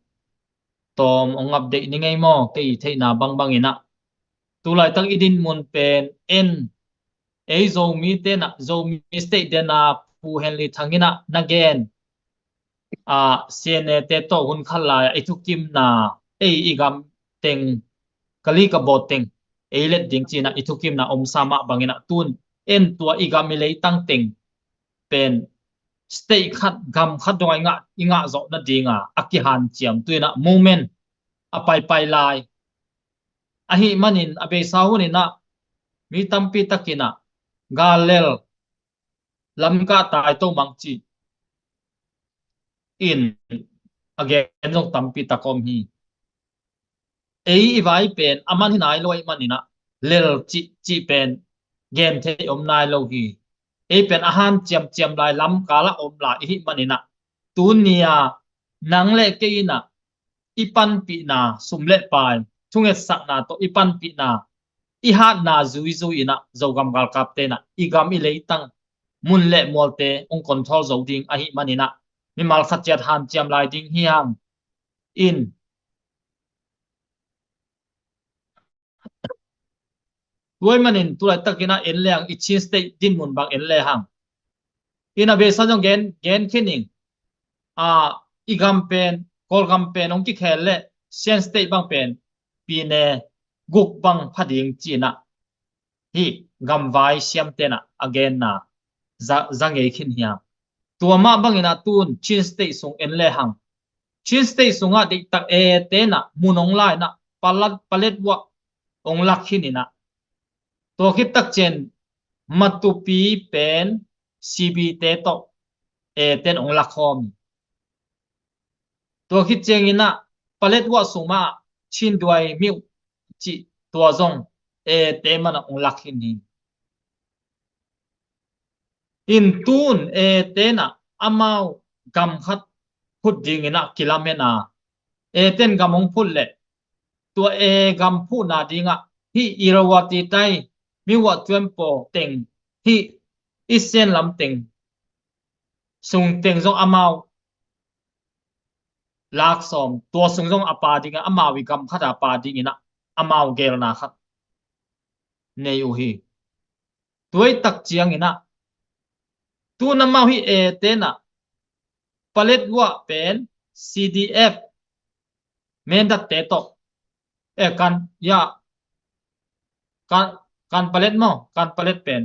tawm hong update ni ngei maw, kei theihna bangbang inah. Tulaitak i dinmun pen en ei Zomi tenah, Zomi State dena Pu Henry Thang inah na gen a, C N A te tawh hun khat lai-ah i thukimna, ei i gam teng, ka li ka bawt teng ei let ding cinah i thukimna omsa mah banginah tun en tua i gam i leitang teng pen state khat, gam khat dongah i ngah, i ngah zawh nadinga a kihanciam tuinah movement a paipai lai. Ahi manin a beisa huninah mi tampi takinah gal lel lamkah tai to mang ci in a gen zong tampi tak om hi. Ei i vai pen a man hi nai lo ahi maninah lel cih, cih pen gen thei om nai lo hi. Ei pen a hanciamciam lai lamkal a om lai ihi maninah tunia nang le kei inah i panpihna sum le pai, thungetsakna tawh i panpihna, i hatna zuizui inah Zogam galkap tenah i gam i leitang mun le mualte hong control zo ding ahi maninah mimal khat ciat hanciam lai ding hi hang. In tua ahih manin tulaitak inah en le hang, i Chin State dinmun bang en le hang. Inah beisa zong gen, gen khin ing. A, i gam pen, Kawlgam pen hong kikhel le Shan State bang pen pine guk bang pha ding cinah hih gamvai siam tenah a genna za, za ngei khin hiam. Tua mah banginah tun Chin State sung en le hang. Chin State sungah deihtak e tenah mun hong la inah palat, palet uah hong lak khin inah. Tua khit takcian Matupi pen C B te tawh e ten hong lak khawm hi. Tua khit cianginah palet uah sungah Chinduai miuh cih tua zong e te manah hong lak khin hi. In tun e tenah amau gam khat phut dinginah kilamen a, e ten gam hong phut leh tua e gam phuhna dingah hih Irrawaddy tai miuh uah tuanpaw teng hih Eastern lam teng sung teng zong amau lak sawm, tua sung zong a pa dingin amau i gam khat a pa dinginah amau gelna khat nei uh hi. Tuaitak cianginah tun amau hih e tenah palet uah pen C D F Mindat te tawh e kan ya kan, kan palet maw, kan palet pen,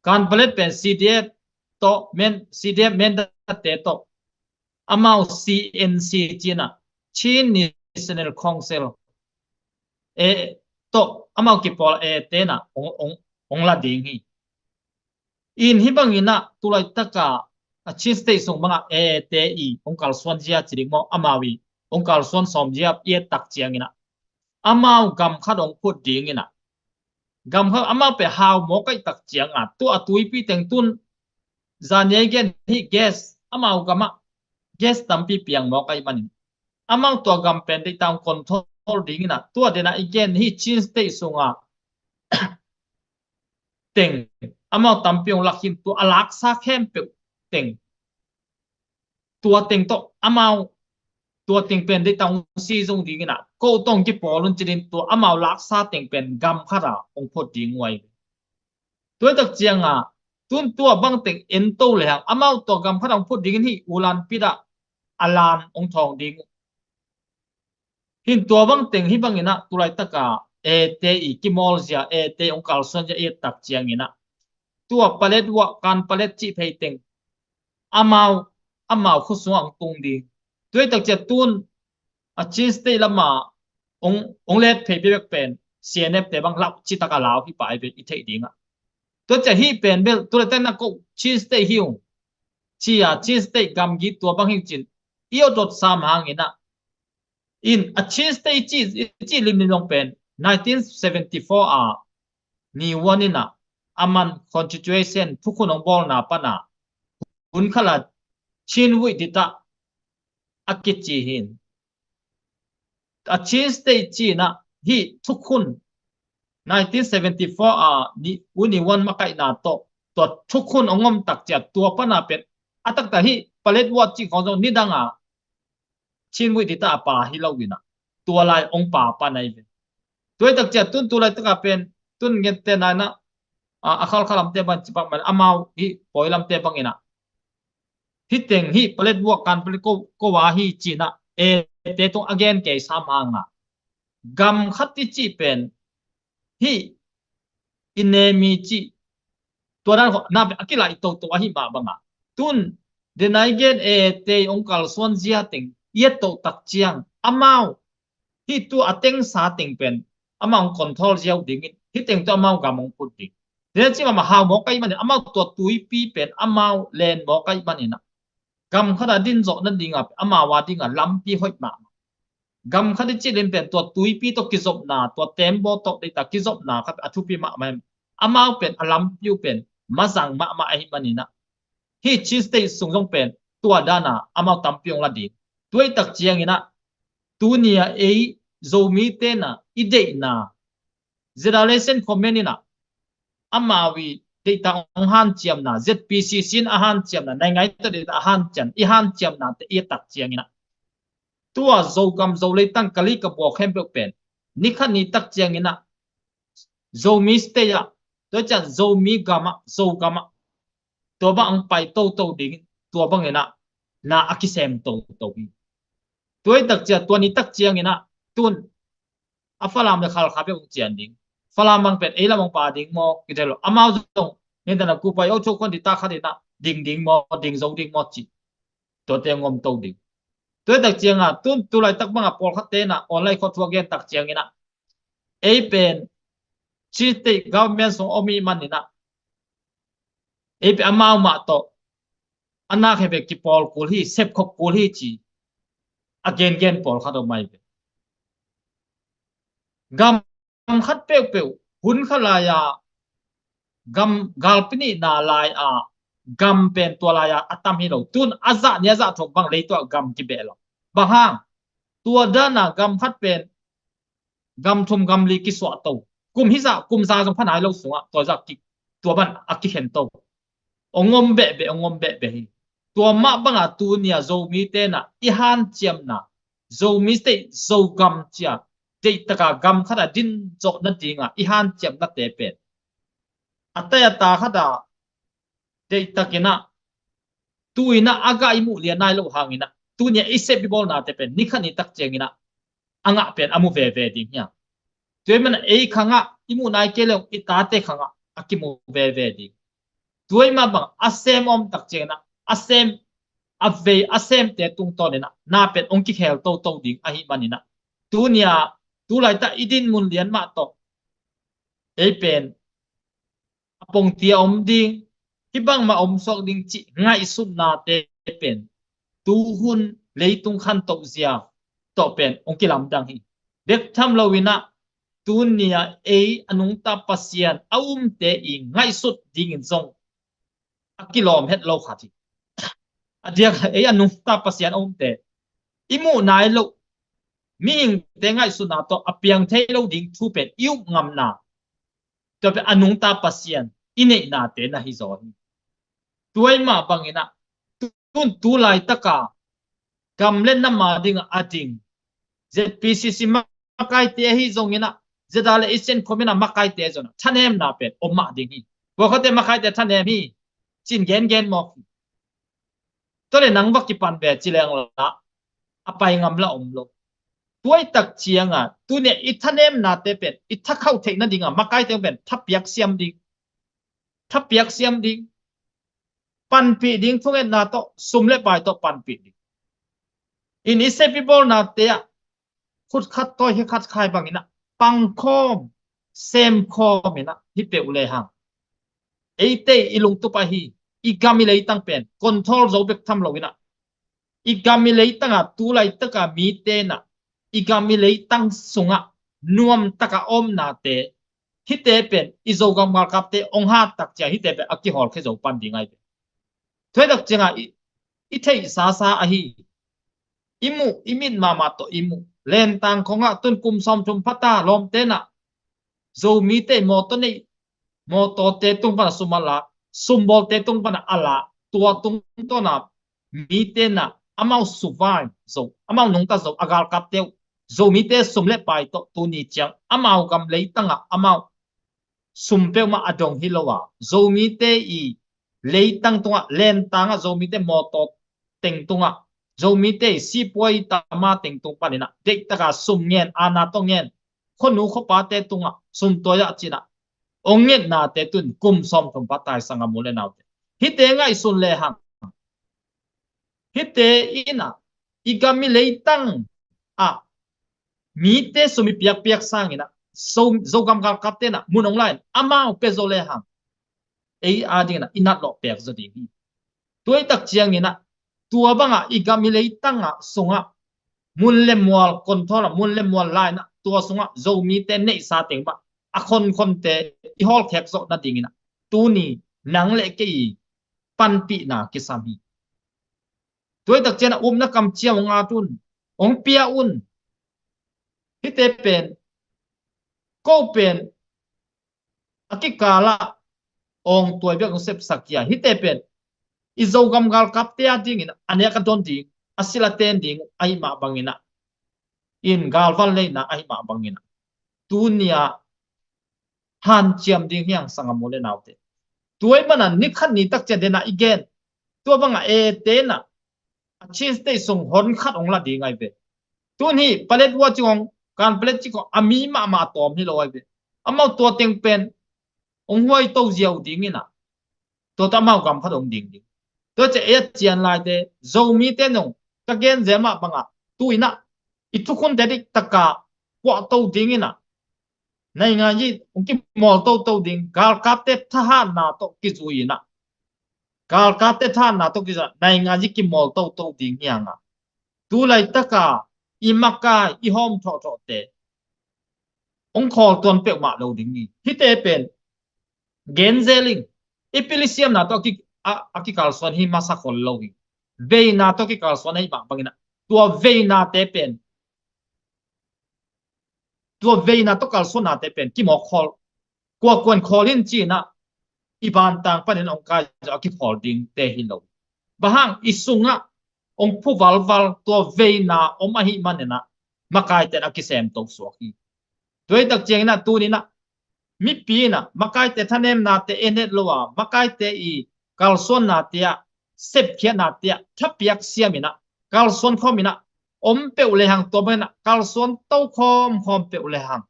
kan palet pen C D F tawh, men, C D F Mindat te tawh, amau C N C ci-in ah, Chin National Council, e, tawh amau kipawl e te in ah hong, hong, hong la ding hi. In hih bangin ah tulaitak a, a Chin State sung bangah e te i hong kalsuan zia ci ding maw, amau i hong kalsuan sawm zia i et tak ciangin ah, amau gam khat hong phut dingin ah, gam khat amau pen hau mawk ahih tak ciang a, tua a tuipi teng tun zan i gen hih gas, amau gamah gas tampi piang mawk ahih manin, amau tua gam pen deihtak hong control dingin ah, tua den ah i gen hih Chin State sungah teng amau tampi hong lak hi in, tua a laksa khempeuh teng, tua teng tawh amau, tua teng pen deihtak hong si zong dingin ah, ko tawh hong kipawl un ci-in tua amau laksa teng pen gam khat ah hong phut ding uh ahi. Tua hi tak ciang a, tun tua bang teng en to lehang, amau tua gam khat ah hong phut dingin hih Ulaanbaatar ah a lan hong thawng ding uh. Hin tua bang teng hih bangin ah tulaitak a e te i kimawl zia, e te hong kalsuan zia i et tak ciangin ah, tua paletwa, Kanpalet cih phei teng amau, amau khut sungah hong tung ding. Tua hi tak ciang tun a Chin State lamah hong, hong let phei bekbek pen C N F te bang lau citak a lau hi pah ahi ve, i theih ding ah. Tua ciang hih pen bel tulaitak na ko Chin State hi ung, ci a Chin State gamgi tua bang hi ung ci-in i awt awt sam hangin ah, in a Chin State i cih, i cih limlim zong pen nineteen seventy-four a Ni Won in ah, a man constitution thukhun hong bawlna pan a, hun khat a Chin Withdita a kici hi in, a Chin State ci-in ah hih thukhun nineteen seventy-four a Ni, U Ni Won makaihna tawh tua thukhun hong om tak ciang, tua pan a pen a taktak hih paletwa cih khawng zong nidang a Chin Withdita a pa hi lo in ah, tua lai hong pa pan ahi ve. Tua hi tak ciang tun tulaitak a pen, tun ngente na in ah, a, a Khalkha lamte bang ci pak man, amau hih pawi lamte bangin ah, hih teng hih paletwa, Kanpalet ko, ko a hi ci-in ah e te tung a gen kei sam hang a, gam khat i cih pen hih i nem i cih, tua dan khawng na pen a kilaih toto ahih mah bang a, tun den a i gen e te i hong kalsuan zia teng i et to tak ciang, amau hih tua a tengsa teng pen amau hong control zia uh dingin, hih teng tua amau gam hong phut ding. Den a cih mahmah hau mawk ahih manin, amau tua tuipi pen amau len mawk ahih manin ah, gam khat a din zawh nading a, amau a ding a lampi hoih mahmah. Gam khat i cih lim pen tua tuipi tawh kizopna, tua tembaw tawh deihtak kizopna khat a thupi mahmah hi. Amau pen a lampi uh pen mazang mahmah ahih manin ah, hih Chin State sung zong pen tua dan a amau tampi hong la ding. Tua hi tak ciangin ah, tuni a ei Zomite in ah i deihna, Zedalesen Khomen in ah, amau i deihtak hong hanciamna, Z P C C in a hanciamna, naingai tawh deihtak a hanciam, i hanciamnate i et tak ciangin ah, tua Zogam Zolei tangkali ka buak khempeuh pen, ni khat ni tak ciangin ah, Zomi State ah, tua ciang Zomi gam ah, Zogam ah, tua bang hong pai toto ding, tua bangin ah na a kisem toto hi. Tua hi tak ciang, tua ni tak ciangin ah, tun a Falam le Khalkha bek hong cian ding. Falam bang pen ei lam hong pa ding maw, kithei lo. Amau zong, ngen tana kupai o cho khuan di ta khat in ah ding ding maw, ding zo ding maw ci, tuate hong om to ding. Tua hi tak ciang a, tun tulaitak bang a pawlkhatte in ah online khawh thu a gen tak ciangin ah, ei pen Chin State government sung om i hih manin ah, ei pen amau mah tawh a nak he bek kipawl kul hi, sep khop kul hi ci a gengen pawlkhat om ahi ve. Gam khat peuhpeuh hun khat lai a gam galpi nihna lai a gam pen tua lai a a tam hi lo. Tun a zah nih a zah thum bang leitungah gam kibeh lo. Bang hang? Tua dan a gam khat pen gam thum gam li kisuah to. Kum hizah, kum za zong pha nai lo sungah tua zah ki, tua bang a kikhen to. Hong om behbeh, hong om behbeh hi. Tua mah bang a tuni a Zomite in ah i hanciamna, Zomi State, Zogam ci a, deihtak a gam khat a din zawh nading a i hanciamnate pen, a tai a ta khat a deihtak in ah, tu in ah a gah i muh lian nai loh hangin ah, tuni a i sep i bawlnate pen ni khat ni tak ciangin ah a ngah pen a mu veve ding hi a. Tua ahih manin ei khang ah i muh nai kei leh i tate khang ah a kimu veve ding. Tuai mah bang a sem om tak ciangin ah, a sem, a vei a semte tungtawn in ah na pen hong kikhel toto ding ahih manin ah, tuni-a tu laitak i din mun lian mah tawh ei pen a pongtia om ding, hih bangmah om suak ding cih ngaihsutnate pen tuhun leitung khantoh zia tawh pen hong kilamdang hi. Bek tham loin ah tuni-a ei a nungta Pasian a umte i ngaihsut dingin zong a kilawm het lo khat hi. A diak ei a nungta Pasian a umte i muh nai loh mihingte ngaihsutna tawh a piang thei lo ding thu pen i up ngamna, tua pen a nungta Pasian i neihnate na hi zaw hi. Tuai mah bangin ah tun tu laitaka gam le nam a ding a ding Z P C C makaite ahi zongin ah, zeda le i sen khomin ah makaite zong ah thanemna pen om mah ding hi. Pawlkhatte makaite thanem hi cin gengen mawk hi. Tua le nang va kipan ve ci leng la a pai ngam la om lo. Tuai tak cianga tuni-a i thanemnate pen i thakhauh theih nadinga makaite pen thapiak siam ding, thapiak siam ding, panpih ding, thungetna tawh, sum le pai tawh panpih ding. In i sep i bawlnate ah khut khat tawi hi khat khai bangin ah pangkhawm, semkhawm in ah hi peuh lehang, eite i lungtup ahi i gam i leitang pen control zo bek tham loin ah, i gam i leitanga tu laitaka mite in ah i gam i leitang sungah nuamtaka omnate, hihte pen i Zogam galkapte hong hat tak ciang hihte pen a kihawlkhia zo pan ding ahi ve. Thuaitak cianga i, i theih sasa ahi. I muh, i mit mahmah tawh i muh. Lentang khongah tun kum sawmthum phata lawmte in ah Zomite mawtaw neih, mawtawte tung pana sum a la, sumbawlte tung pana a la, tua tungtawna mite in ah amau suvai zo, amau nungta zo, a galkapte uh Zomite sum le pai tawh tuni ciang amau gam leitangah amau sum peuhmah a dong hi lo a, Zomite i leitang tungah, lentangah Zomite mawtaw teng tungah, Zomite i sipuai tama teng tung panin ah deihtaka sum ngen, ana tawh ngen, khuanu khuapate tungah sum tuai ah cin ah hong ngetnate tun kum sawmthum pha tai sangam u le naute. Hihte ngaihsun lehang, hihte in ah i gam i leitang ah mite sum i piakpiak sangin ah Zo, Zogam galkapte in ah mun hong la-in amau pia zo lehang ei a dingin ah i natlawh pek zaw ding hi. Tuaitak ciangin ah tua bangah i gam i leitangah sungah mun le mual control ah, mun le mual la-in ah tua sungah Zomite neihsa teng mah a khonkhonte i hawlkhek zawh nadingin ah tuni nang le kei i panpihna kisam hi. Tuaitak ciangin ah upna kamciam hong at un, hong pia un. Hihte pen, ko pen a kikalah awng tuai bek hong sepsak hi a, hihte pen i Zogam galkapte a dingin a nek a don ding, a silh a ten ding ahih mah bangin ah, in galvan leina ahih mah bangin ah, tuni-a hanciam ding hi hang sangam u le naute. Tuai mana ni khat ni tak ciang dena i gen, tua banga ete na a Chin State sung hon khat hong la ding ahi ve. Tun hi palet ua cing hong, kan palet cing hong a mi mahmah a tawm hi lo ahi ve. Amau tua teng pen hong huai to ziau dingin ah, tua tawh amau gam khat hong ding ding. Tua ciah ei a cian laite, Zomite nong ka gen zel mah bangah tu-in ah i thukhunte diktaka puah to dingin ah, naingan yi hong kimawl toto ding, galkapte thahatna tawh kizui-in ah, galkapte thahatna tawh kizui-in ah naingan yi kimawl toto ding hi hang a, tu laitaka i makai i hawm thawhthawhte hong khawl tuan peuhmah lo ding hi. Hihte pen gen zel ing. I pil i siamna tawh a ki, a, a kikalsuan hi masa khol lo hi. Veina tawh kikalsuan ahih mah bangin ah, tua veinate pen, tua veina tawh kalsuannate pen kimawk khawl, kuakuan khawl in ci-in ah i bantang panin hong kai zaw a kikhawl dingte hi lo. Bang hang, i sungah hong phu valval tua veina om ahih manin ah makaite in a kisem to suak hi. Tuaitak ciangin ah tuni-in ah mipi in ah makaite thanemnate en het lo a, makaite i kalsuannate ah, sepkhiatnate ah thapiak siam in ah, kalsuan khawm in ah om peuh lehang, tua bangin ah kalsuan to khawmkhawm peuh lehang,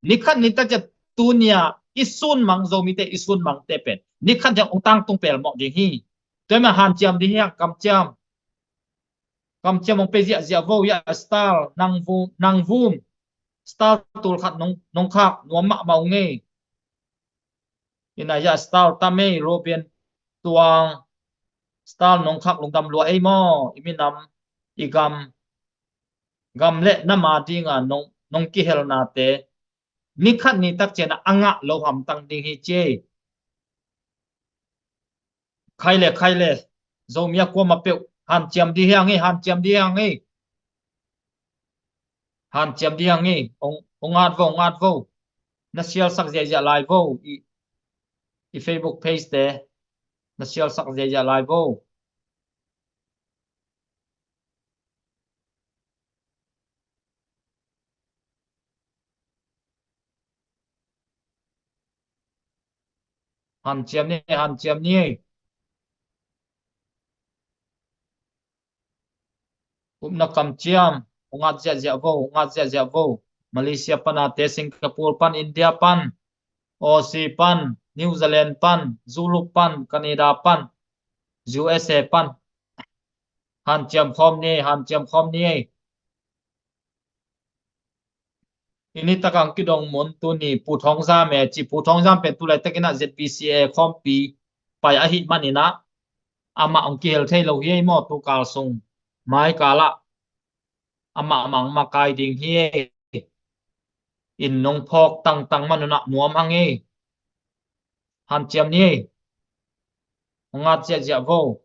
ni khat ni tak ciah tuni-a i sunmang, Zomite i sunmangte pen ni khat ciang hong tangtung pelmawh ding hi. Tua ahih manin hanciam ding hi hang, kamciam. Kamciam hong pia ziahziah vo, Yah Star, nang vum, nang vum. Star tul khat nong, nong khak nuam mahmah ung ei. Ina Yah Star, Tamei, Robin, Tuang, Star nong khak lungdam lua ei maw, i minam, i gam, gam le nam a dinga nong, nong kihelnate ni khat ni tak ciangin a ngah lo hamtang ding hi ci ei. Khai le, khai le. Zomi a kuamah peuh hanciam ding hi hang ei, hanciam ding hi hang ei. Hanciam ding hi hang ei. Hong, hong at vo, hong at vo. Na share sak ziahziah lai vo. I, i Facebook page te na share sak ziahziah lai vo. Hanciam ni, hanciam ni. Upna kamciam, hong at ziahziah vo, hong at ziahziah vo. Malaysia pan a te, Singapore pan, India pan, Aussie pan, New Zealand pan, Zulu pan, Canada pan, U S A pan. Hanciam khawm ni, hanciam khawm ni. I ni takah hong kidong mun tuni Pu Thawng Zam e ci. Pu Thawng Zam pen tu laitakin ah Z B C A khawmpi pai ahih manin ah amah hong kihel thei lo hi ei maw, tu kal sung. Mai kal ah amah mah hong makai ding hi ei. Inn nong phawk tangtang man un ah nuam hang ei. Hanciam ni ei. Hong at ziahziah vo.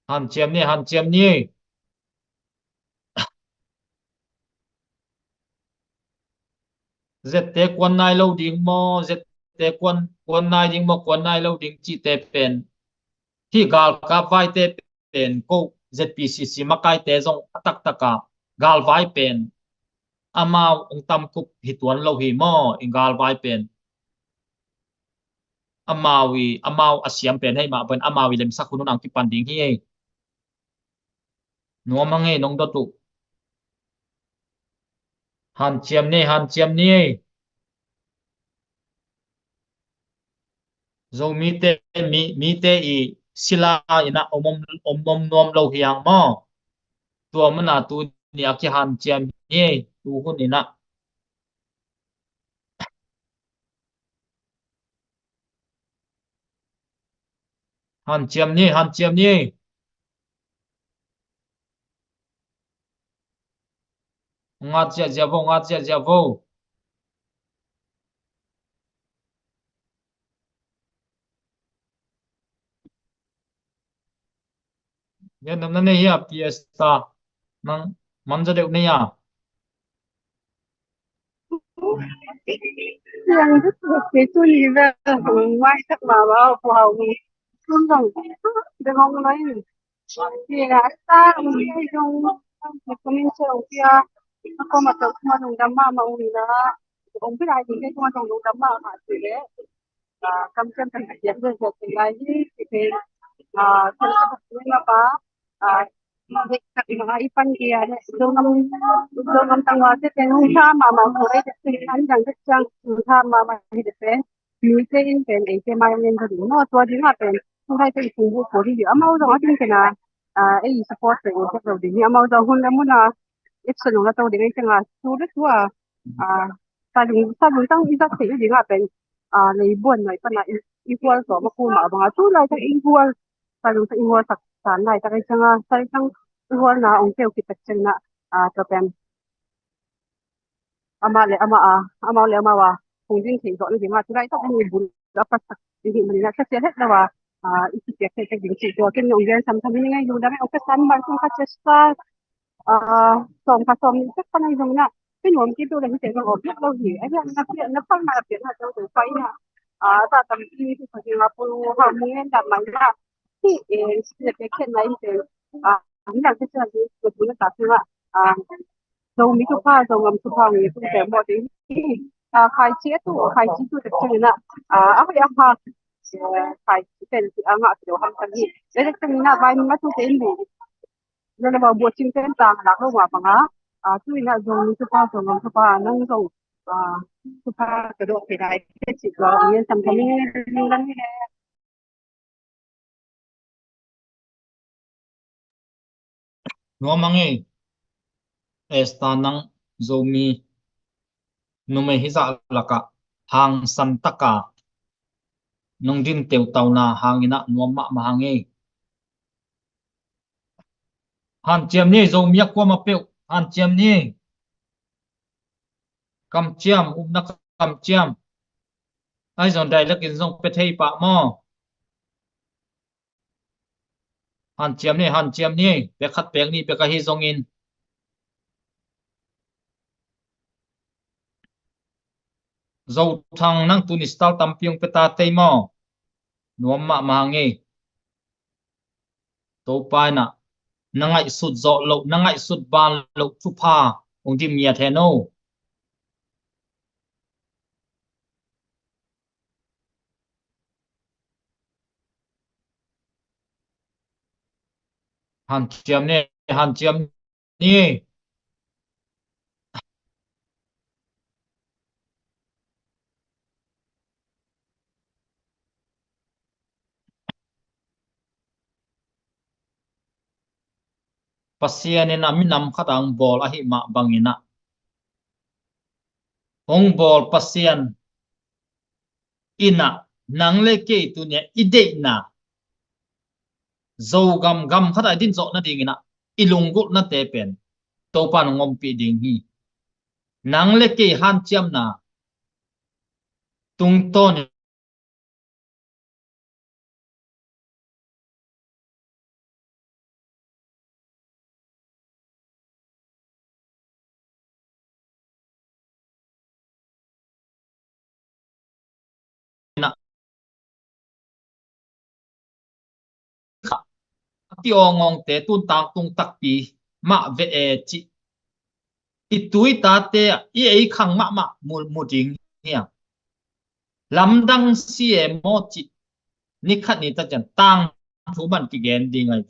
Hanciam ni, hanciam ni. Zette kuan nai lo ding maw, zette kuan, kuan nai ding maw, kuan nai lo ding cihte pen, hih galkap vaite pen ko Z P C C makaite zong a taktak a galvai pen amau hong tamkup hi tuan lo hi maw, i galvai pen. Amau i, amau a siam pen hei mah pen amau i lemsak hun un ang kipan ding hi ei. Nuam hang ei, nong dot uh. Hanciam ni, hanciam ni ei. Zomite, mi, mite i sila in ah om, om, om, om nuam lo hi hang maw. Tua mana tuni a kihanciam hi ei, tu hun in ah. Hanciam ni, hanciam ni. Ngat ziahziah vo, ngat ziahziah vo. Gen nam na nei hi a, P S ta. Nang man za deuh nei a. Yang tu tu ke tu ni ve, mai tak ma ma pu hau ni. Tun dong de hong lai ni. Ti na ta ni dong ni kumin se ong pia. Ko ma to ma dong dam ma ma ong ni na. Ong pia ni ke ma dong dam ma ma ti le. Kamciam kan kiam deuh deuh kei lai hi, kei, ah, kan ka buk ding a pa, ah, dek tak ma i pan kia le, Zogam, Zogam tangval te pen hong tha mahmah ko ei te pen, an dang te ciang hong tha mahmah hi te pen, mite in pen eite mai hong en ding maw, tua ding a pen, hong hai te i kung bu ko hi ding, amau zong a ding ken a, ah, ei support te ei tek lo ding hi, amau zong hun le mun a, ipsa nung la to ding ei teng a, tu le tu a, ah, sa lung, sa lung tang i zat thei ding a pen, ah, lei buan nuai pan a i, i hual tawh ma khu mah bang a tu laitak i hual, sa lung tang i hual sak san laitak i ciang a, sa lung tang i hual na ong keu khit tak ciang na, ah, tua pen amah le amah a, amah le amah a, kong ding thei zawh na ding a, tu laitak i bul a pat sak i hih manin a, ka sia het lo a, ah, i kipiak thei tak ding cih tua ken ong gen sam tham hi ni ngai lungdam e, ong ka san mal tung ka sia sa, ah, sawm kha sawm nih sak pan ahi zongin ah, ka nuam kei peuh le hite zong awk piak lo hi. Ahi hang na piak, na phalna piakna tawh tawh pai na, ah, ta tampi hi kha ding a pu hau mung en dam mai na. Hi, eh, si le piak khen na hite, ah, ni dang te sia hi, tua pu na ta pi na, ah, Zomi thupha, Zogam thupha ngi tung te maw te hi. Ah, khaici a tu, khaici tu te pi na, ah, a hoi a ha. eh, khai pen ci a ngah ci lo hamtang hi. Tua ciangin ah vai mi a tu te in bu. Lo le va bua cing pen tang lak lo ma bang a. A tu in ah Zomi thupha, Zogam thupha nang zong, a, thupha ka dawh thei lai te ci tua ong gen sam kha ning ning lang hi le. Nuam hang e, Esther nang Zomi numei hizah lakah hangsan taka nong din teutau na hangin ah nuam mahmah hang e. Hanciam ni, Zomi a kuamah peuh hanciam ni. Kamciam, upna kamciam. Ahi zong dialect in zong pia thei pah maw? Hanciam ni, hanciam ni. Pek khat pek nih pek ahi zongin. Zothang nang tuni style tampi ong pia ta tei maw? Nuam mahmah hang e. Topa in ah na ngaihsut zawh loh, na ngaihsut ban loh thupha ong dim ngiat hen o. Hanciam ni, hanciam ni. Pasian in a minam khat a hong bawl ahih mah bangin ah, hong bawl Pasian in ah nang le kei tuni a i deihna Zogam gam khat a i din zawh nadingin ah i lunggulhnate pen Topa in hong ompih ding hi. Nang le kei hanciamna tungtawn a kiawngawngte tun tangtung takpi mah ve e cih i tu i tate ah i ei khang mahmah mu, mu ding hi a. Lamdang si e maw cih ni khat ni tak ciang tangthu bang kigen ding ahi.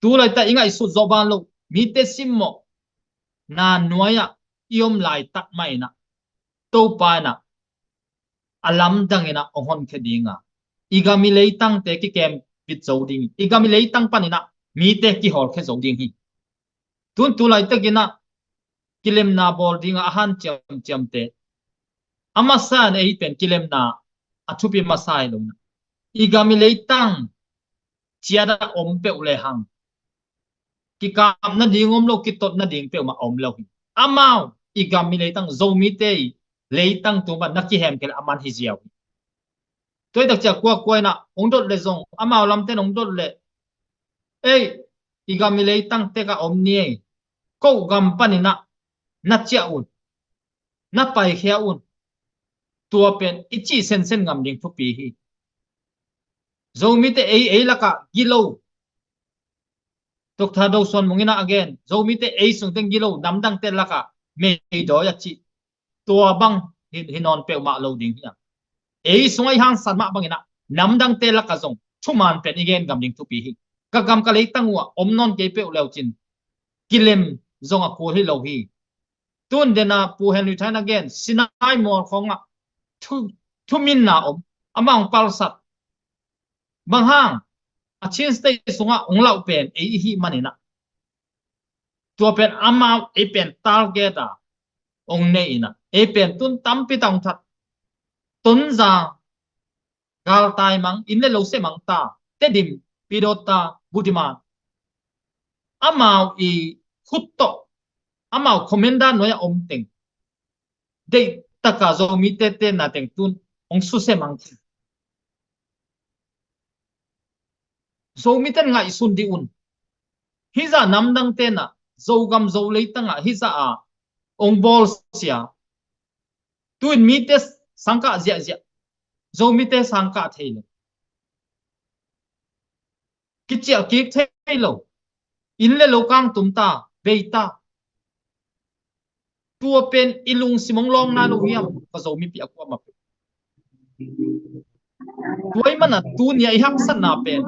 Tu laitak i ngaihsut zawh ban loh mite simmawhna nuai-ah i om laitak mah in ah Topa in ah a lamdang in ah hong honkhia ding a, i gam i leitangte kikembit zo ding, i gam i leitang panin ah mite kihawlkhia zo ding hi. Tun tu laitakin ah kilemna bawl ding a hanciamciamte, a masa in ei pen kilemna a thupi masa hi lo in ah, i gam i leitang ciat a om peuh lehang kikap nading om lo, kitot nading peuhmah om lo hi. Amau i gam i leitang, Zomite i leitang tung pan na kihem kei leh a man hi ziau hi. Tua i tak ciang kuakua in ah hong dot leh zong, amau lamten hong dot leh, ei, i gam i leitang tek a om ni ei, ko gam panin ah na ciah un, na paikhia un. Tua pen i cih sensen ngam ding thupi hi. Zomite ei, ei lakah gilo, Doctor Do Suan Mung in ah a gen, Zomite ei sungteng gilo namdangte lakah meidawi a cih, tua bang hi, hi nawn peuhmah lo ding hi a. Ei sungah i hangsan mah bangin ah namdangte lakah zong thuman pen i gen ngam ding thupi hi. Ka gam ka leitang uh ah om nawn kei peuh leucin kilem zong a kul hi lo hi. Tun den a Pu Henry Thain a gen, Sinai mual khawngah thu, thuminna om, amah hong palsat. Bang hang, a Chin State sungah hong lauh pen ei i hih manin ah, tua pen amau ei pen target a hong nei in ah, ei pen tun tampi tak hong that. Tonzang, Galtai Mang, inn le lo se mang ta, Tedim, Pidot ta, Budiman. Amau i khut tawh, amau commander nuai a om teng, deih taka Zomite tenna teng tun hong suse mang khin. Zomite ngaihsun dih un. Hizah namdang tenna, Zogam Zo leitangah hizah a hong bawlsia. Tuin mite sangkah ziahziah, Zomite sangkah thei lo. Kiciah kik thei lo. Inn le lo kang tum ta, bei ta. Tua pen i lungsim hong lawng nai lo hiam, ka Zomi pi a kuamah peuh? Tua ahih manin ah tuni a i haksatna pen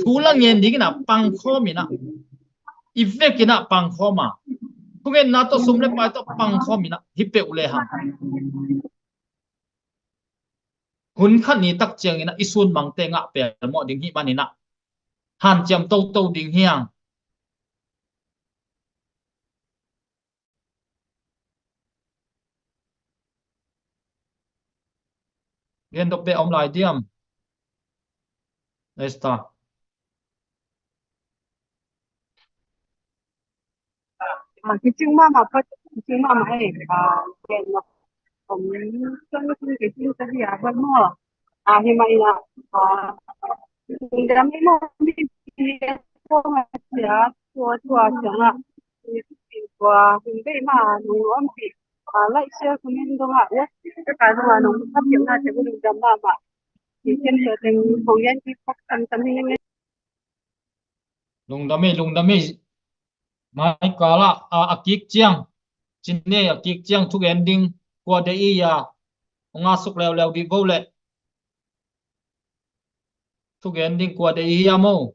thu la ngen dingin ah pangkhawm in ah, i vekin ah pangkhawm a, thugenna tawh sum le pai tawh pangkhawm in ah hi peuh le hang, hun khat ni tak ciangin ah i sunmangte ngah pelmawh ding hih manin ah hanciam toto ding hi hang. Gentehna om lai diam, Esther? Ah, kicing mahmah, kicing mahmah eh. Ah, gentehna om, kicing tadi apa mo? Ah, himai na. Ah, hingga mi mo mi ko ma sia, tua tua sia nga. Tua hingga ma nung om pi. Ah, like, share, comment dong ah. Ya, ka ka dong ah nung hap yang na te bu dong jam mahmah. Kicing teng kong yan ki pak tam tam ni. Lungdam ei, lungdam ei. Mai kal ah, a, a kik ciang, cin nei a kik ciang thugen ding kua deih i hia, hong a suk leuleu dih vo leh. Thugen ding kua deih i hia mo?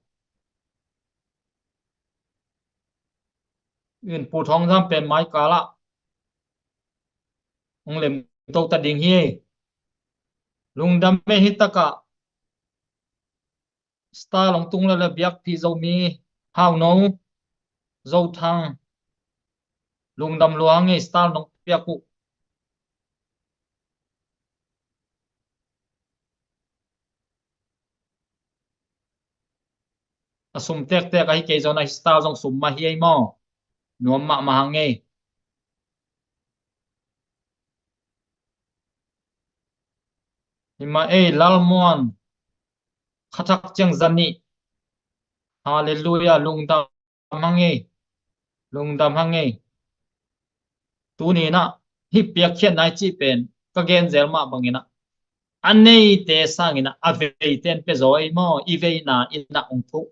In Pu Thawng Zam pen mai kal ah hong lem to ta ding hi. Lungdam ei, hi tak ah. Star long tung le le biak pi Zomi, Hau No, Zo Thang, lungdam lua ngei, star long piak uh. A sum tektek ahi kei zong a star zong sum mah hi ei maw? Nuam mahmah hang ei. Hima ei, Lalmuan, khathak ciang zanih. Halleluia, lungdam hang ei. Lungdam hang ei. Tuni in ah hih piakkhiatna i cih pen ka gen zel mah bangin ah, a neite sangin ah a veite in pia zaw ei maw? I veina in ah hong thuh.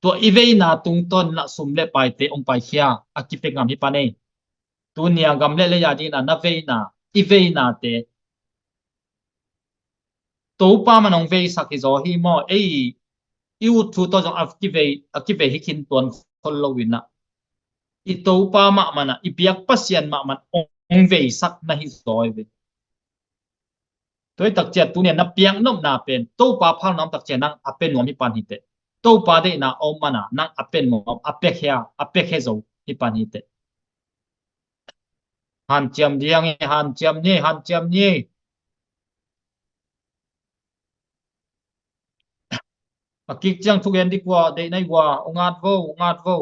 Tua i veina tungtawn in ah sum le paite hong paikhia a kipia ngam hi pan ei. Tuni a gam le lei a dingin ah na veina, i veinate Topa man hong veisak hi zaw hi maw? Ei i ut thu tawh zong a kivei, a kivei hi khin tuan khol lo in ah, i Topa mahmah in ah, i biak Pasian mahmah in hong veisak na hi zaw hi ve. Tua hi tak ciang tuni a na piak nopna pen Topa phalna om tak ciang nang a pia nuam hi pan hi teh. Topa deihna om man a nang a pia nuam, a piakhia, a piakhia zo hi pan hi teh. Hanciam ding hi, hanciam ni, hanciam ni. A kik ciang thugen ding kua deih na hi ua, hong at vo, hong at vo.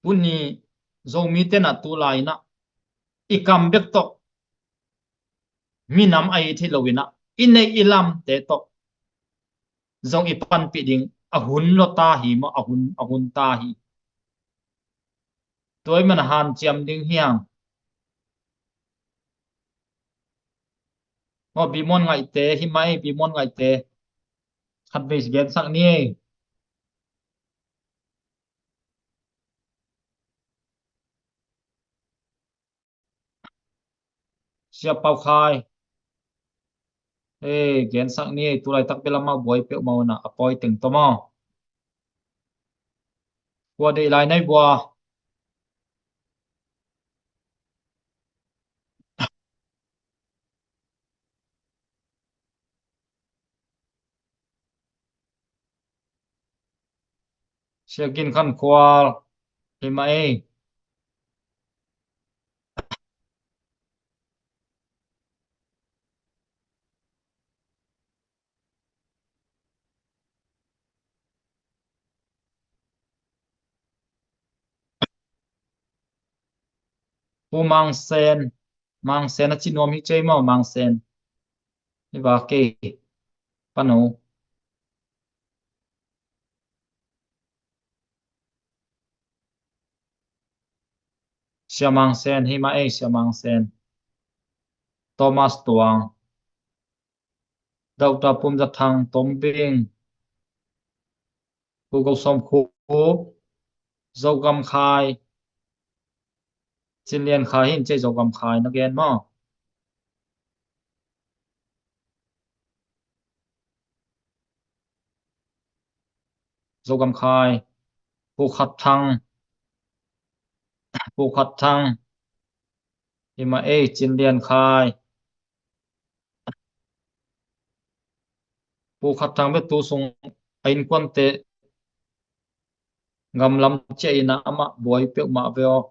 Tuni Zomite in ah tu lai in ah i kam bek tawh, minam a it hi lo in ah, i neih i lamte tawh zong i panpih ding a hun lua ta hi maw? A hun, a hun ta hi. Tua ahih man a hanciam ding hi hang. Maw, Bimon Ngaihte, hima ei, Bimon Ngaihte. Khat vei gensak ni ei. Sia Pau Khai. Ei, gensak ni ei, tu laitak bel amau buai peuhmah un ah, a pawi teng tawh maw? Kua deih lai na hi ua? Sia Gin Khan Khual, hima ei. Pu Mang Sen, Mang Sen a ci nuam hi cei maw, Mang Sen. Hi va kei, pano. Sia Mang Sen, hima ei, Sia Mang Sen. Thomas Tuang. Doctor Pum Za Thang, Tom Bing. Pu Go Som Khu. Khup, Zogam Khai, Cin Lian Khai hi in, ci a, Zogam Khai na gen maw? Zogam Khai, Pu Khat Thang, Pu Khat Thang, hi mah ei, Cin Lian Khai. Pu Khat Thang bek tu sung a innkuante gamlam ciah in ah amah buai peuhmah ve aw.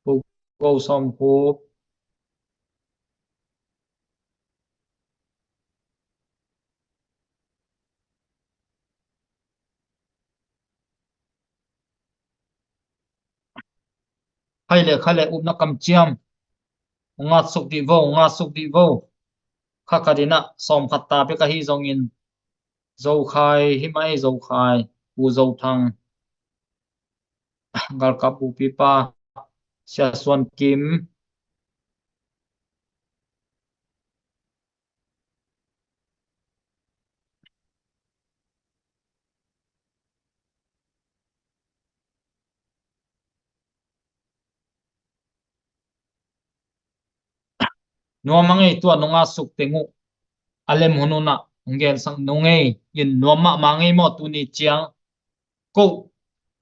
Pu Go Sawm Khup. Hai le kha le upna kamciam. Ngat suk dih vo, ngat suk dih vo. Kha khat in ah sawm khat ta bek ahi zongin, Zo Khai hi mah ei, Zo Khai, Pu Zo Thang, galkap bupipa, Sia Suan Kim. Nuam a ngei, tua nong a suk teng uh a lem hun un ah hong gensak nong ei in, nuam mahmah ngei maw? Tuni ciang ko,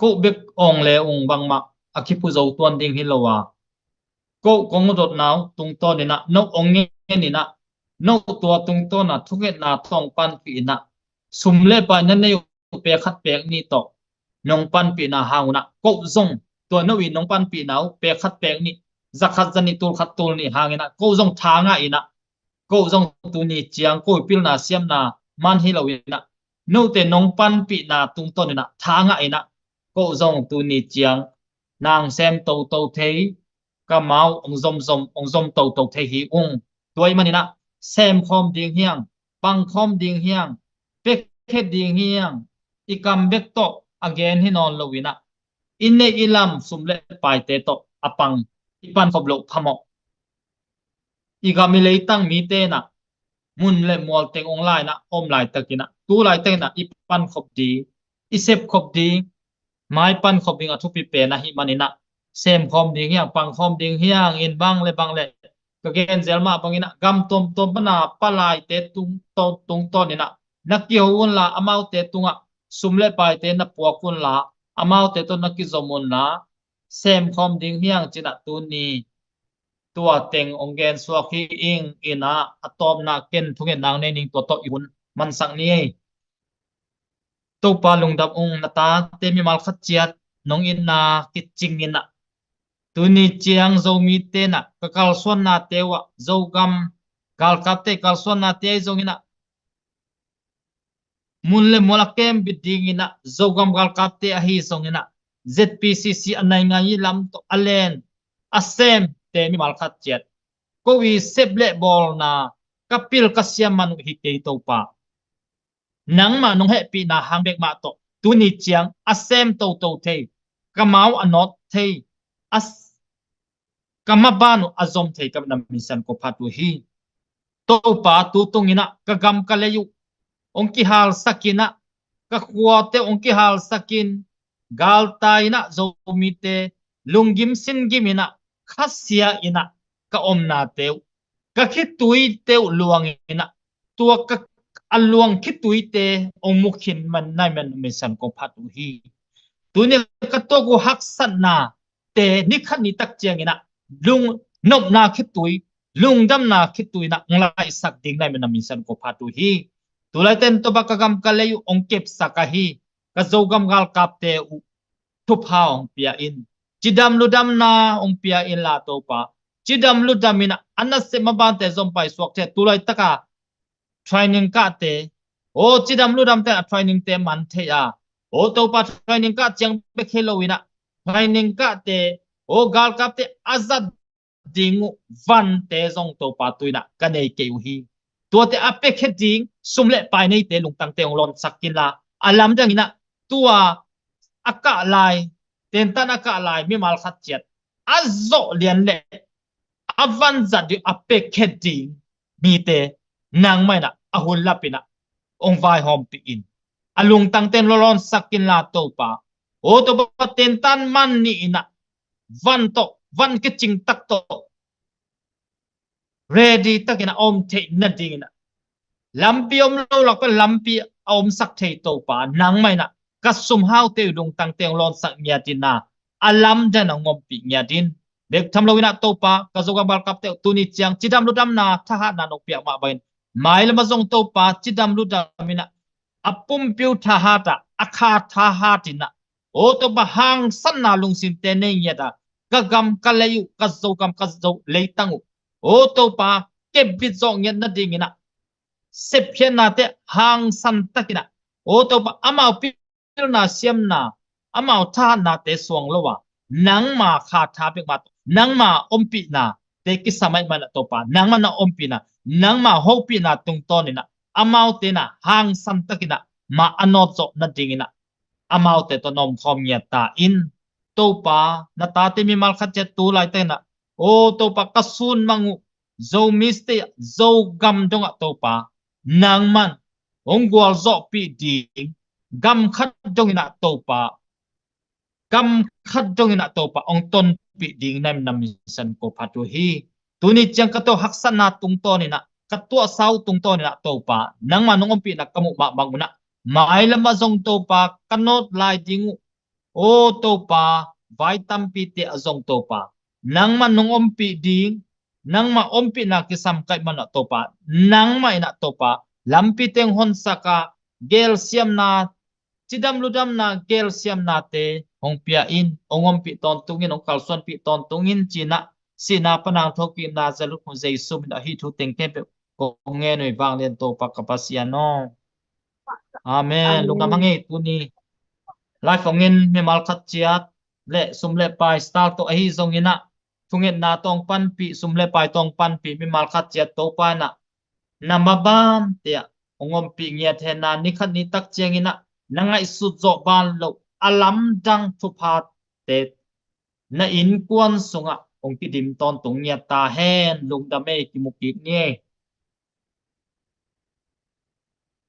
ko bek awng le ung bangmah a kiphu zo tuan ding hi lo a, ko kong dotna uh tungtawn in ah, no hong ngen in ah, no tua tungtawn ah thungetna tawh hong panpih in ah, sum le pai na nei uh pek khat pek nih tawh nong panpihna hang un ah, ko zong tua no in nong panpihna uh pek khat pek nih, za khat za nih, tul khat tul nih hang in ah, ko zong tha ngah in ah, ko zong tuni ciang ko pilna siamna man hi lo in ah, note nong panpihna tungtawn in ah tha ngah in ah, ko zong tuni ciang nang sem toto thei, ka mau hong zomzom, hong zom toto thei hi ung. Tua ahih manin ah sem khawm ding hi hang, pang khawm ding hi hang, pekhe ding hi hang. I kam bek tawh a gen hi nawn lo in ah, i neih i lam sum le paite tawh a pang, i pankhop loh phamawh. I gam i leitang mite in ah mun le mual teng hong la in ah om laitakin ah, tu laitakin ah i pankhop ding, i sepkhop ding, mai pankhop ding a thupi pen ahih manin ah, sem khawm ding hi hang, pang khawm ding hi hang in, bang le bang le ka gen zel mah bangin ah, gam tuamtuam pan a palaite tung, to-, tungtawn in ah na kiho un la, amaute tungah sum le paite na puak un la, amaute tawh na kizom un la, sem khawm ding hi hang ci in ah, tuni tua teng hong gensuak hi ing in ah, a tawpna ken thungetna nei ning, tua tawh i hun mansak ni ei. Topa lungdam ung, na tate mimal khat ciat nong itna kicing in ah, tuni ciang Zomite in ah ka kalsuannate uh ah, Zogam galkapte kalsuannate ahi zongin ah, mun le mual a kem bit dingin ah, Zogam galkapte ahi zongin ah, Z P C C a nai ngai lam tawh a len a semte mimal khat ciat ko i sep le bawlna ka pil ka siam man uh hi kei, Topa. Nangmah nong hehpihna hang bek mah tawh tuni ciang a sem toto thei, ka mau a nawt thei, a s-, ka maban uh a zom thei ka na minsan ko phat uh hi. Topa, tu tungin ah ka gam ka lei uh hong kihalsak in ah, ka khuate uh hong kihalsak in, galtai in ah Zomite lunggim singgim in ah, khasia in ah ka omnate uh, ka khituite uh luang in ah, tua ka, a luang khituite hong mu khin man nai man minsan ko phat uh hi. Tuni ka tuak uh haksatnate ni khat ni tak ciangin ah lung, nopna khitui, lungdamna khitui in ah hong laihsak ding nai man minsan ko phat uh hi. Tulai ten Topa ka gam ka lei uh hong kepsak ahi ka Zogam galkapte uh thupha hong pia in, cidam ludamna hong pia in la, Topa. Cidam ludam in ah a nasep mabante zom paisuak thei, tulai taka training kahte, aw, cidam ludamte a training te man thei a, aw, Topa, training kah ciang bek hi lo in ah, training kahte, aw, galkapte a zat ding uh vante zong, Topa, tu in ah ka nei kei uh hi. Tuate a pekhe ding sum le pai neite lungtangte hong lonsak in la, a lamdang in ah tua a kah lai, tentan a kah lai mimal khat ciat a zawh lian le a vanzat ding a pekhe ding mite nangmah in ah a hun lap in ah hong vaihawmpih in, a lungtangte hong lonsak in la, Topa. O Topa, tentan man ni in ah, van tawh, van kicing tak tawh ready takin a om theih nadingin ah, lampi om lo lak pan lampi a omsak thei Topa, nangmah in ah ka sum haute uh lungtangte hong lawnsak ngiat in ah, a lamdang hong ompih ngiat in. Bek tham lo in ah Topa, ka Zogam galkapte uh tuni ciang cidam ludamna thahatna nong piak mah bangin, mailam ah zong Topa, cidam ludam in ah, a pumpi uh thahat ah, a kha thahat in ah, O Topa, hangsanna lungsimte nei ngiat a, ka gam, ka lei uh, ka Zogam, ka Zo leitang uh, O Topa, kepbit zawh ngiat nadingin ah, sepkhiatnate hangsan takin ah, O Topa, amau pilna siamna, amau thahatnate suang lo a, nangma kha tha bek mah tawh, nangma ompihnate kisam ahih manin ah Topa, nangma na ompihna, nangma hopihna tungtawnin ah, amaute in ah hangsan takin ah, mah a nawt zawh nadingin ah, amaute tawh na omkhawm ngiat ta in. Topa, na tate mimal khat ciat tu laitakin ah, O Topa, ka sun mang uh, Zomite, Zogam dongah Topa, nangman hong gualzawhpih ding, gam khat dongin ah Topa, gam khat dongin ah Topa, hong tonpih ding na min na min san ko phat uh hi. Tuni ciang ka tawh haksatna tungtawnin ah, ka tuahsa uh tungtawnin ah Topa, nangma nong ompihna ka muh mah bang un ah, mailam ah zong Topa, ka nawt lai ding uh, O Topa, vai tampite ah zong Topa, nangma nong ompih ding, nangma ompihna kisam ka hih manin ah Topa, nangmah in ah Topa, lampite hong honsak a, gelsiamna, cidam ludamna, gelsiamnate hong pia in, hong ompih tawntung in, hong kalsuanpih tawntung in ci-in ah, sihna pan a hong thokik Nazareth hun Jesu min ah hih thu teng khempeuh kong ngen uh hi, vanglian Topa ka Pasian aw. Amen. Amen. Lungdam hang ei, tuni live hong in mimal khat ciat le sum le pai style tawh ahi zongin ah, thungetna tawh hong panpih, sum le pai tawh hong panpih mimal khat ciat Topa in ah, na mabanteah hong ompih ngiat hen la, ni khat ni tak ciangin ah na ngaihsut zawh ban loh a lamdang thuphate na innkuan sungah hong kidim tawntung ngiat ta hen. Lungdam ei, kimu kik ni ei.